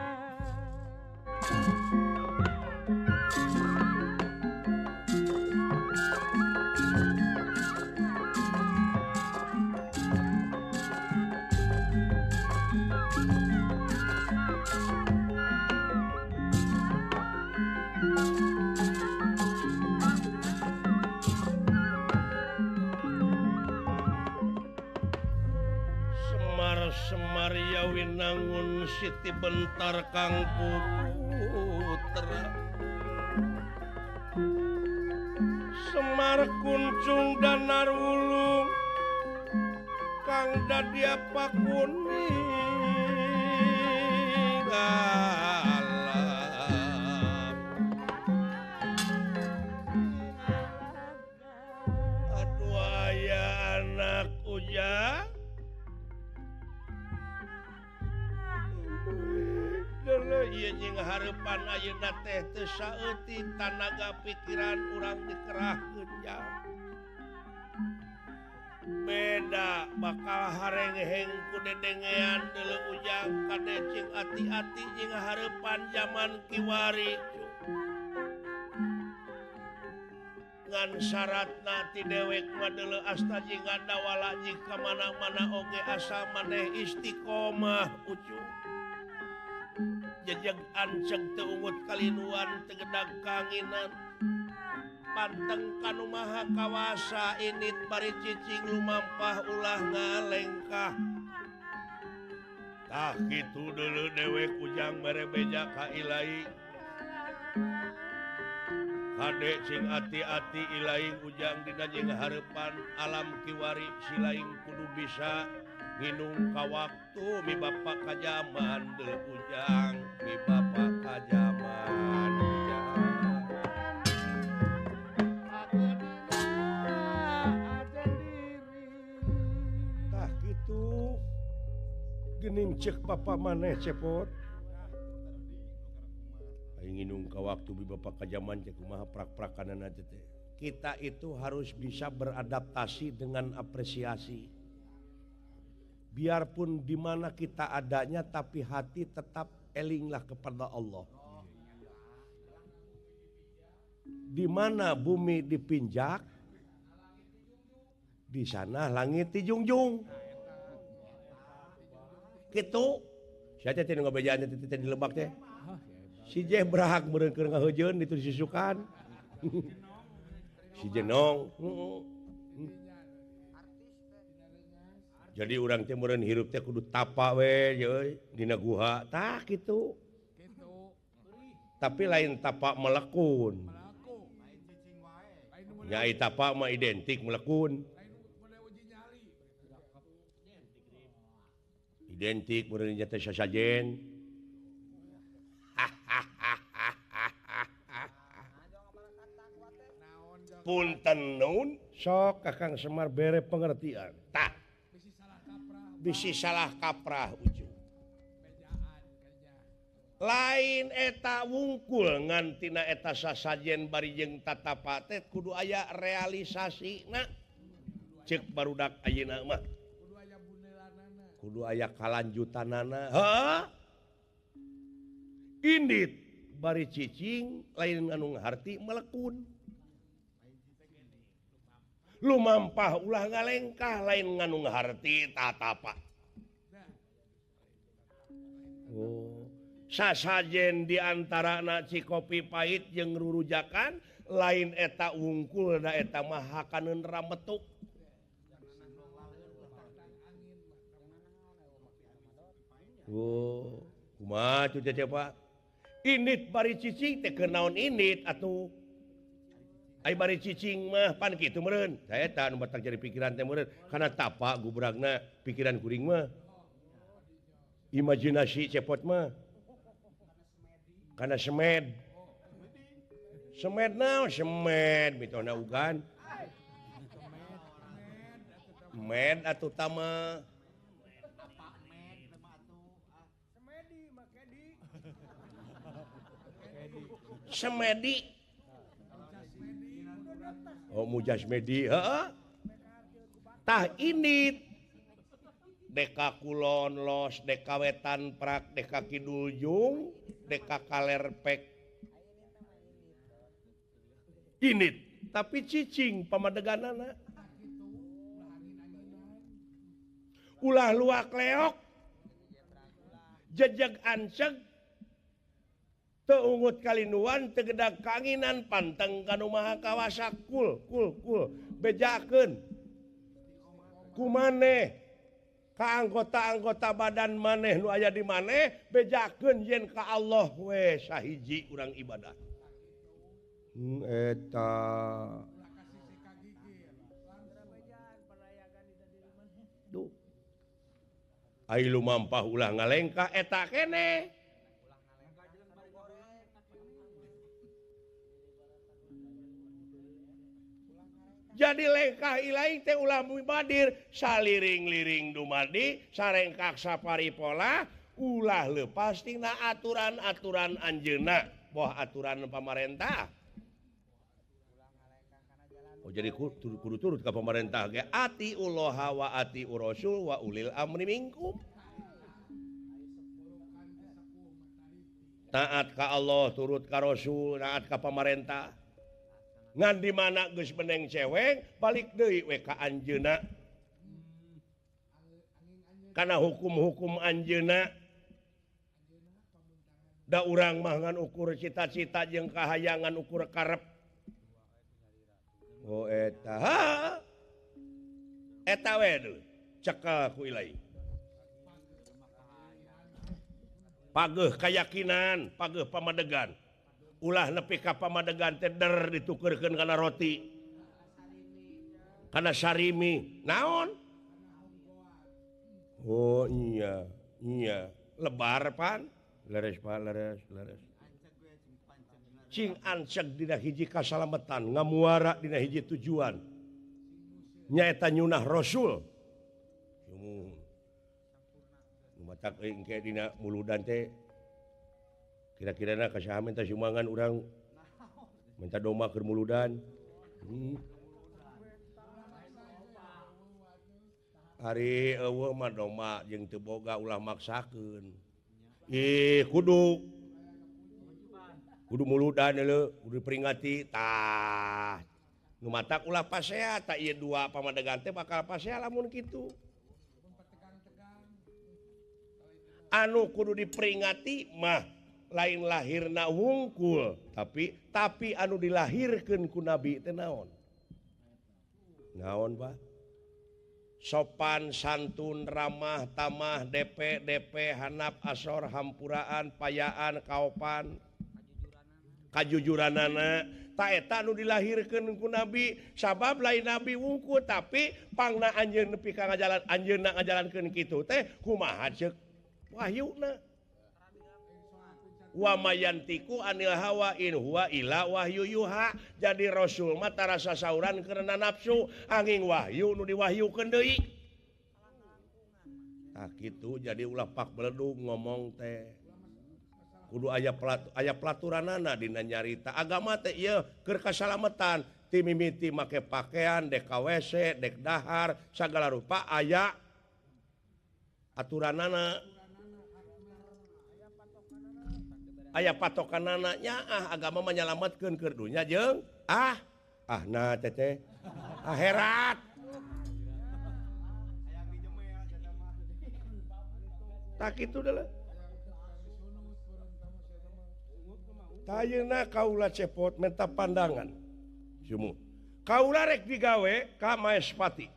Binangun Siti Bentar Kang Putra Semar Kuncung Danar Wulung Kang Dadia Pakuning Alam. Aduh aya anak ujang jeung harepan ayeuna teh teu saeutik tanaga pikiran urang dikerahkeun jam. Beda bakal harengheng ku dedengean deuleu ujang kade cing ati-ati jeung harepan zaman kiwari. Ngan syaratna ti dewek mah deuleu asta jeung dawala jeung ka mana-mana oge asa maneh istiqomah ucu. Jejeg anceg teu ungut kalinuan tegedag kanginan panteng kanu maha kawasa init bari cicing lumampah ulah ngalengkah. Tah kitu deuleu dewek ujang mere beja ka Ilahi. Kade cing ati-ati Ilahi ujang dina jeung hareupan alam kiwari silaing kudu bisa nginung ka waktu mi bapa kajaman deuleu ujang mi bapa kajaman ujang. Tah kitu geuning ceuk bapa maneh cepot. Aing nginung ka waktu mi bapa kajaman cek kumaha prak-prakanana teh. Kita itu harus bisa beradaptasi dengan apresiasi. Biarpun di mana kita adanya tapi hati tetap elinglah kepada Allah. Di mana bumi dipinjak, di sana langit dijunjung. Gitu. Sia teh teu ngabejaan teh di lebak teh. Si jeh berahak meureun keur ngaheujeun ditu disusukan. Si jenong. Jadi urang teh meureun hirup teh kudu tapa we euy dina guha tah kitu. Tapi lain tapa melekun. Nya ai tapa mah identik melekun. Identik meureun nya teh sasajen. Punten nun sok Kakang Semar bere pengertian. Tah bisi salah kaprah ujung. Lain eta wungkul ngantina eta sasajen bari jeung tatapa teh kudu aya realisasina. Ceuk barudak ayeuna mah. Kudu aya kalanjutanana. Heuh. Indit bari cicing lain anu ngaharti melekun. Lumampah ulah ngalengkah lain nganu ngaharti tatapa. Oh, sasajen di antarana Cikopi pahit jeung rurujakan lain eta wungkul da eta mah hakaneun rametuk. Oh, kumaha cuy teh Pak? Indit bari cicing teh kenaon indit atuh. Ai bari cicing mah pan kitu meureun. Eta anu batak jadi pikiran teh meureun kana tapa gubragna pikiran kuring mah. Imajinasi cepot mah. Kana semed. Semed naon semed mitona ugan. Med atuh tama. Semedi. Oh mujasmedi heeh. Tah ini deka kulon los deka wetan prak deka kidul jung deka kaler pek init tapi cicing pamadeganana ulah luak leok jejeg anceg teu ungut kalinuan tegedag kanginan panteng kanu maha kawasa kul kul kul bejakeun kumaneh Ka anggota-anggota badan maneh nu aya di maneh bejakeun yen ka Allah we sahiji urang ibadah. Eta duh. Ai lumampah ulah ngalengkah eta keneh. Jadi lengkah ilaing teh ulah mubadir saliring-liring dumadi sarengkak saparipola ulah lepas tina aturan-aturan anjeunna boh aturan pamarentah. Oh jadi kudu turut ka pamarentah ge ati ullaha wa ati urasul wa ulil amri minkum. Taat ka Allah, turut ka Rasul, taat ka pamarentah. Ngan di mana geus meneng cewek balik deui we ka anjeunna. Kana hukum-hukum anjeunna. Da urang mah ngan ukur cita-cita jeung kahayangan ukur karep. Oh eta. Eta we deui cekel ku ilahi. Pageuh kayakinan, pageuh pamadegan. Ulah nepi ka pamadegan teh der ditukeurkeun kana roti. Kana sarimi. Naon? Oh iya, iya. Lebar pan? Leres pan, leres, leres. Cing anceg dina hiji kasalametan, ngamuara dina hiji tujuan. Nyaeta nyunah Rasul. Sumuhun. Matak euy engke dina muludan teh kira-kirana ka saha minta sumbangan urang minta domba keur muludan. Ari eueuh mah domba jeung teu boga ulah maksakeun. Ih kudu kudu muludan leuh kudu diperingati tah. Nu matak ulah pasea tah ieu dua pamadegan teh bakal pasea lamun kitu. Anu kudu diperingati mah lain lahirna wungkul tapi anu dilahirkeun ku nabi teh naon? Naon Pak? Sopan santun ramah tamah DP DP hanap asor hampuraan payaan kaopan kajujuranana ta eta anu dilahirkeun ku nabi sabab lain nabi wungkul tapi pangna anjeun nepi ka ngajalan anjeunna ngajalankeun kitu teh kumaha ceuk wahyuna. Wa mayantiku anil hawa in huwa ila wahyu yuha. Jadi Rasul mah tarasa sauran karena nafsu angin wahyu nu diwahyukeun deui. Tah kitu jadi ulah pak beledug ngomong teh. Kudu aya aya pelaturanana dina nyarita agama teh ieu keur kasalametan ti mimiti make pakaian dek ka WC dek dahar sagala rupa aya aturanana. Aya patokanana nya ah agama menyelamatkeun keur dunya jeung ah ah na teteh akhirat. Tak kitu deuleu. Tayeuna kaula cepot menta pandangan. Sumuh. Kaula rek digawe ka Maespati.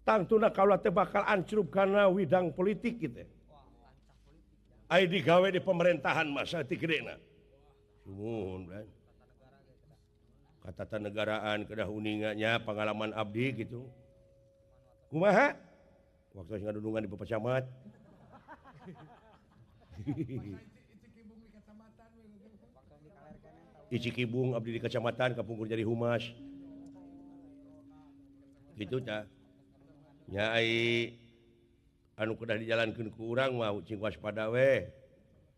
Tangtuna kaula teh bakal ancrub kana widang politik kitu. Ai digawe di pemerintahan masa ti gedena. Sumuhun kan. Katatanegaraan kedah uninganya pengalaman abdi gitu. Kumaha? Waktu ngadudungan di Bapak Camat. Ici Kibung abdi di kecamatan kapungkur jadi humas. Gitu tah. Nya ai anu kedah dijalankeun ku urang mah cing waspada we.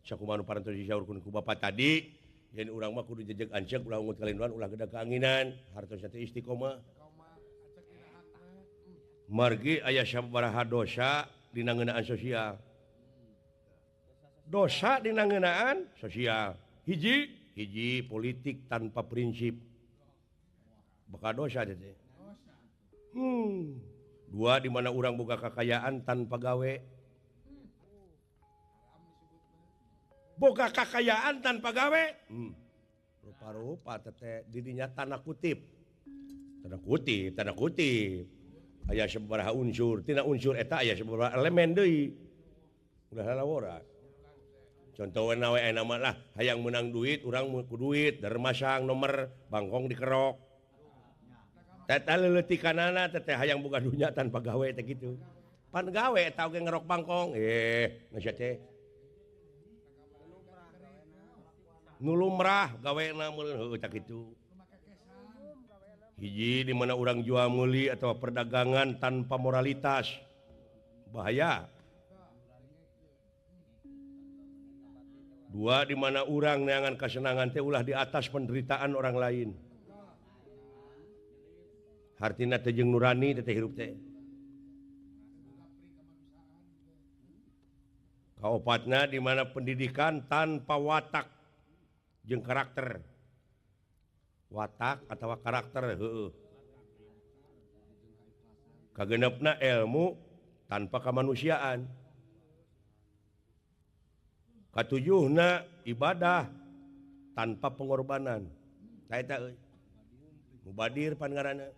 Sakumaha nu parantos disaurkeun ku bapak tadi, yen urang mah kudu jejeg anceg ulah ungut kalinduan ulah gede keanginan, hartosna teh istiqomah. Margi aya sabaraha dosa dina ngeunaan sosial. Dosa dina ngeunaan sosial. Hiji, hiji politik tanpa prinsip. Bakal dosa teh. Dua di mana urang boga kakayaan tanpa gawe. Boga kakayaan tanpa gawe. Rupa-rupa teteh didinya tanda kutip. Tanda kutip, tanda kutip. Aya sabaraha unsur, tina unsur eta aya sabaraha elemen deui. Ulah lalawora. Contohna we aya mah lah hayang meunang duit urang ku duit dermasang nomor bangkong dikerok. Teta leuletikanana teh hayang boga dunya tanpa gawe teh kitu. Pan gawe eta oge ngerok bangkong. Geus teh. Nu lumrah gawena meureun heueuh tah kitu. Hiji di mana urang jual meuli atau perdagangan tanpa moralitas. Bahaya. Dua, di mana urang neangan kesenangan teh ulah di atas penderitaan orang lain. Hartina teh jeung nurani teh hirup teh. Kaopatna di mana pendidikan tanpa watak jeung karakter. Watak atau karakter heueuh. Kagenepna ilmu tanpa kemanusiaan. Katujuhna ibadah tanpa pengorbanan. Tah eta euy. Mubadir pan ngaranna.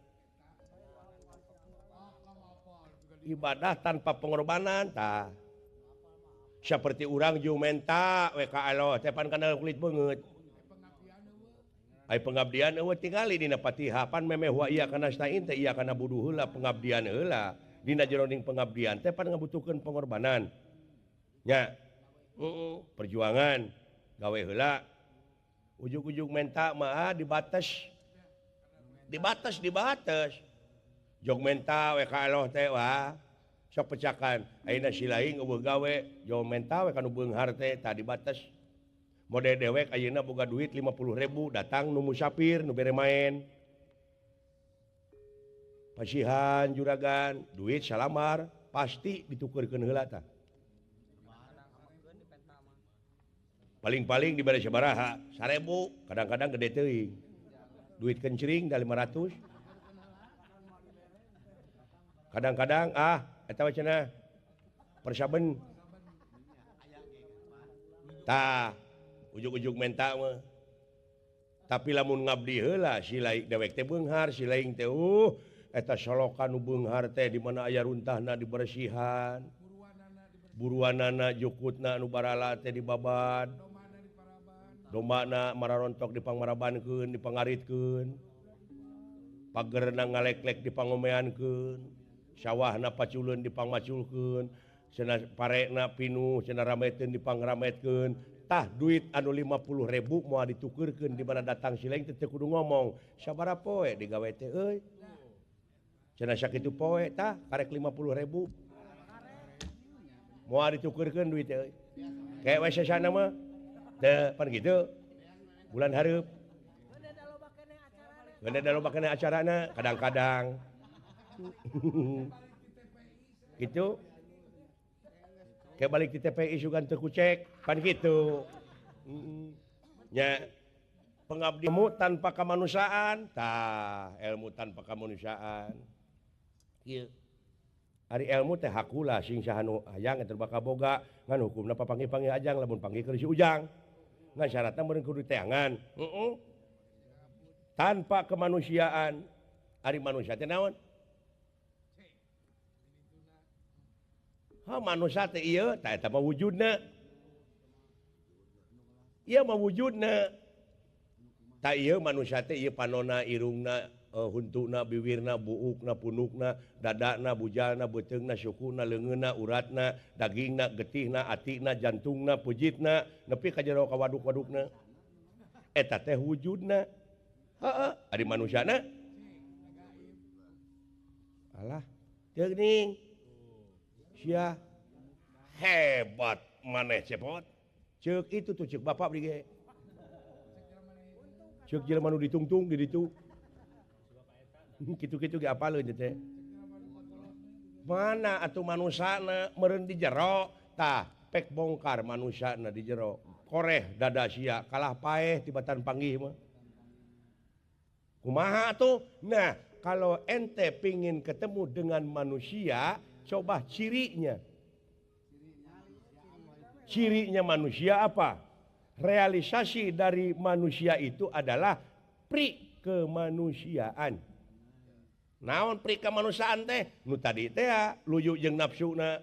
Ibadah tanpa pengorbanan tah. Seperti urang jeung menta we ka Allah teh pan kana kulit beungeut. Ai pengabdian eueuh tingali dina Fatihah pan memeh wa iya kana nasta'in teh iya kana buduh heula pengabdian heula. Dina jeroning pengabdian teh pan ngabutuhkeun pengorbanan. Nya. Perjuangan gawe heula. Ujug-ujug menta mah dibates. Dibates, dibates. Jog menta we ka Allah teh wah. Sok pecakan ayeuna si laing eueuh gawe, jog menta we ka nu beunghar teh tah dibates. Mode dewek ayeuna boga duit 50.000 datang nu musafir nu bere main. Pasihan juragan, duit salamar pasti ditukeurkeun heula tah. Paling-paling dibere sabaraha? 1.000, kadang-kadang gede teuing. Duit kencring da 500. Kadang-kadang eta we cenah persaben. Tah, ujug-ujug menta mah. Tapi lamun ngabdi heula si laing dewek teh beunghar, si laing teh eta solokan nu beunghar teh di mana aya runtahna dibersihan. Buruanana jukutna nu barala teh dibabad. Dombana mararontok dipangmarabankeun, dipangaritkeun. Pagerna ngaleklek dipangomeankeun. Sawahna paculeun dipangmaculkeun, cenah parena pinuh, cenah rameteun dipangrametkeun. Tah duit anu 50.000 moal ditukeurkeun di mana datang si laing teh kudu ngomong, sabaraha poe digawe teh euy. Cenah sakitu poe tah karek 50.000. Moal ditukeurkeun duit teh euy. Kayak we sasana mah. Teu pan kitu. Bulan hareup. Geuna da loba keneh acarana kadang-kadang. Gitu. Kayak balik di TPI sugan teu kucek pan kitu. Nya pengabdimu tanpa kemanusiaan tah ilmu tanpa kemanusiaan. Ieu. Ari ilmu teh hakula sing saha nu hayang eta bakal boga ngan hukumna papanggih-panggih ajang lamun panggih keur si ujang. Ngan syaratna meureun kudu teangan. Heeh. Tanpa kemanusiaan ari manusia teh naon? Ha manusia teh ieu tah eta mah wujudna. Ieu mah wujudna. Tah ieu manusia teh ieu panona, irungna, huntuna, biwirna, buukna, punukna, dadana, bujalna, beuteungna, sukuna, leungeunna, uratna, dagingna, getihna, atina, jantungna, pujitna, nepi ka jero ka waduk-wadukna. Eta teh wujudna. Heeh, ari manusiana. Alah, teu geuning. Sia hebat maneh cepot. Ceuk itu tuh ceuk bapak beli ge. Ceuk jelema nu ditungtung di ditu. Kitu-kitu ge apaleun teh. Mana atuh manusana meureun di jero tah pek bongkar manusana di jero. Koreh dada sia kalah paeh tibatan panggih mah. Kumaha atuh? Nah, kalau ente pingin ketemu dengan manusia, coba cirinya. Cirinya manusia apa? Realisasi dari manusia itu adalah pri kemanusiaan. Naon pri kamanusiaan teh nu tadi teh luyu jeung nafsuna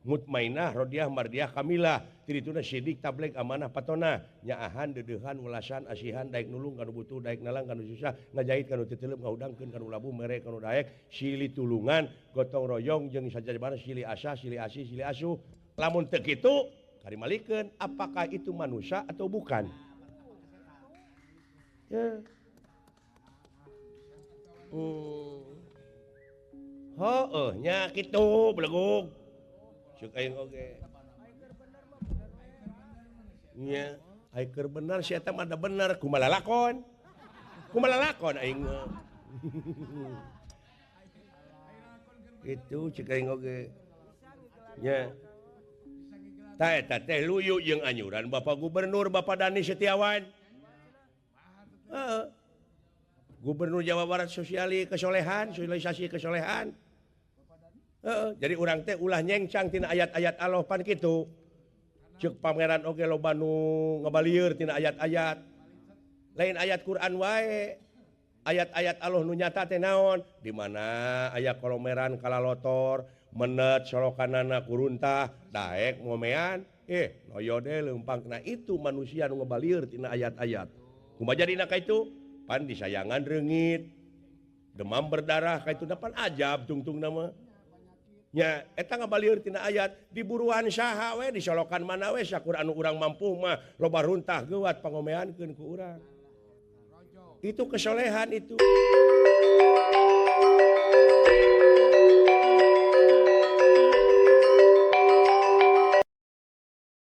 mutmainah rodiah mardiah kamilah tirituna sidik tableg amanah patona nyaahan deudeuhan welasan asihan daek nulung kanu butuh daek nalang kanu susah ngajahit kanu titeleup ngahudangkeun kanu labuh mere kanu daek silih tulungan gotong royong jeung sajabana silih asah silih asih silih asuh. Lamun teu kitu karimalikeun apakah itu manusia atau bukan? Ya. Heueuh nya kitu belegug. Cuk aing oge. Nya, ai keur bener si eta mah da bener, kumaha lalakon? Kumaha lalakon aing mah. Kitu cek aing oge. Nya. Ta eta teh luyu jeung anyuran Bapak Gubernur Bapak Dani Setiawan. Heeh. Gubernur Jawa Barat sosiali kesolehan, sosialisasi kesolehan. Jadi urang teh ulah nyengcang tina ayat-ayat Allah pan kitu. Ceuk pangeran oge loba nu ngabalieur tina ayat-ayat. Lain ayat Quran wae. Ayat-ayat Allah nu nyata teh naon? Di mana aya kolomeran kalalotor, menet solokanana kuruntah, daek ngomean, noyo deh leumpang. Nah itu manusia nu ngabalieur tina ayat-ayat. Kumaha jadina ka itu? Pan disayangan reungit. Demam berdarah ka itu pan ajab tungtung nama. Nya eta ngabalieur tina ayat diburuan saha we disolokan mana we sakur anu urang mampu mah loba runtah geuwat pangomeankeun ku urang. Itu kesolehan itu.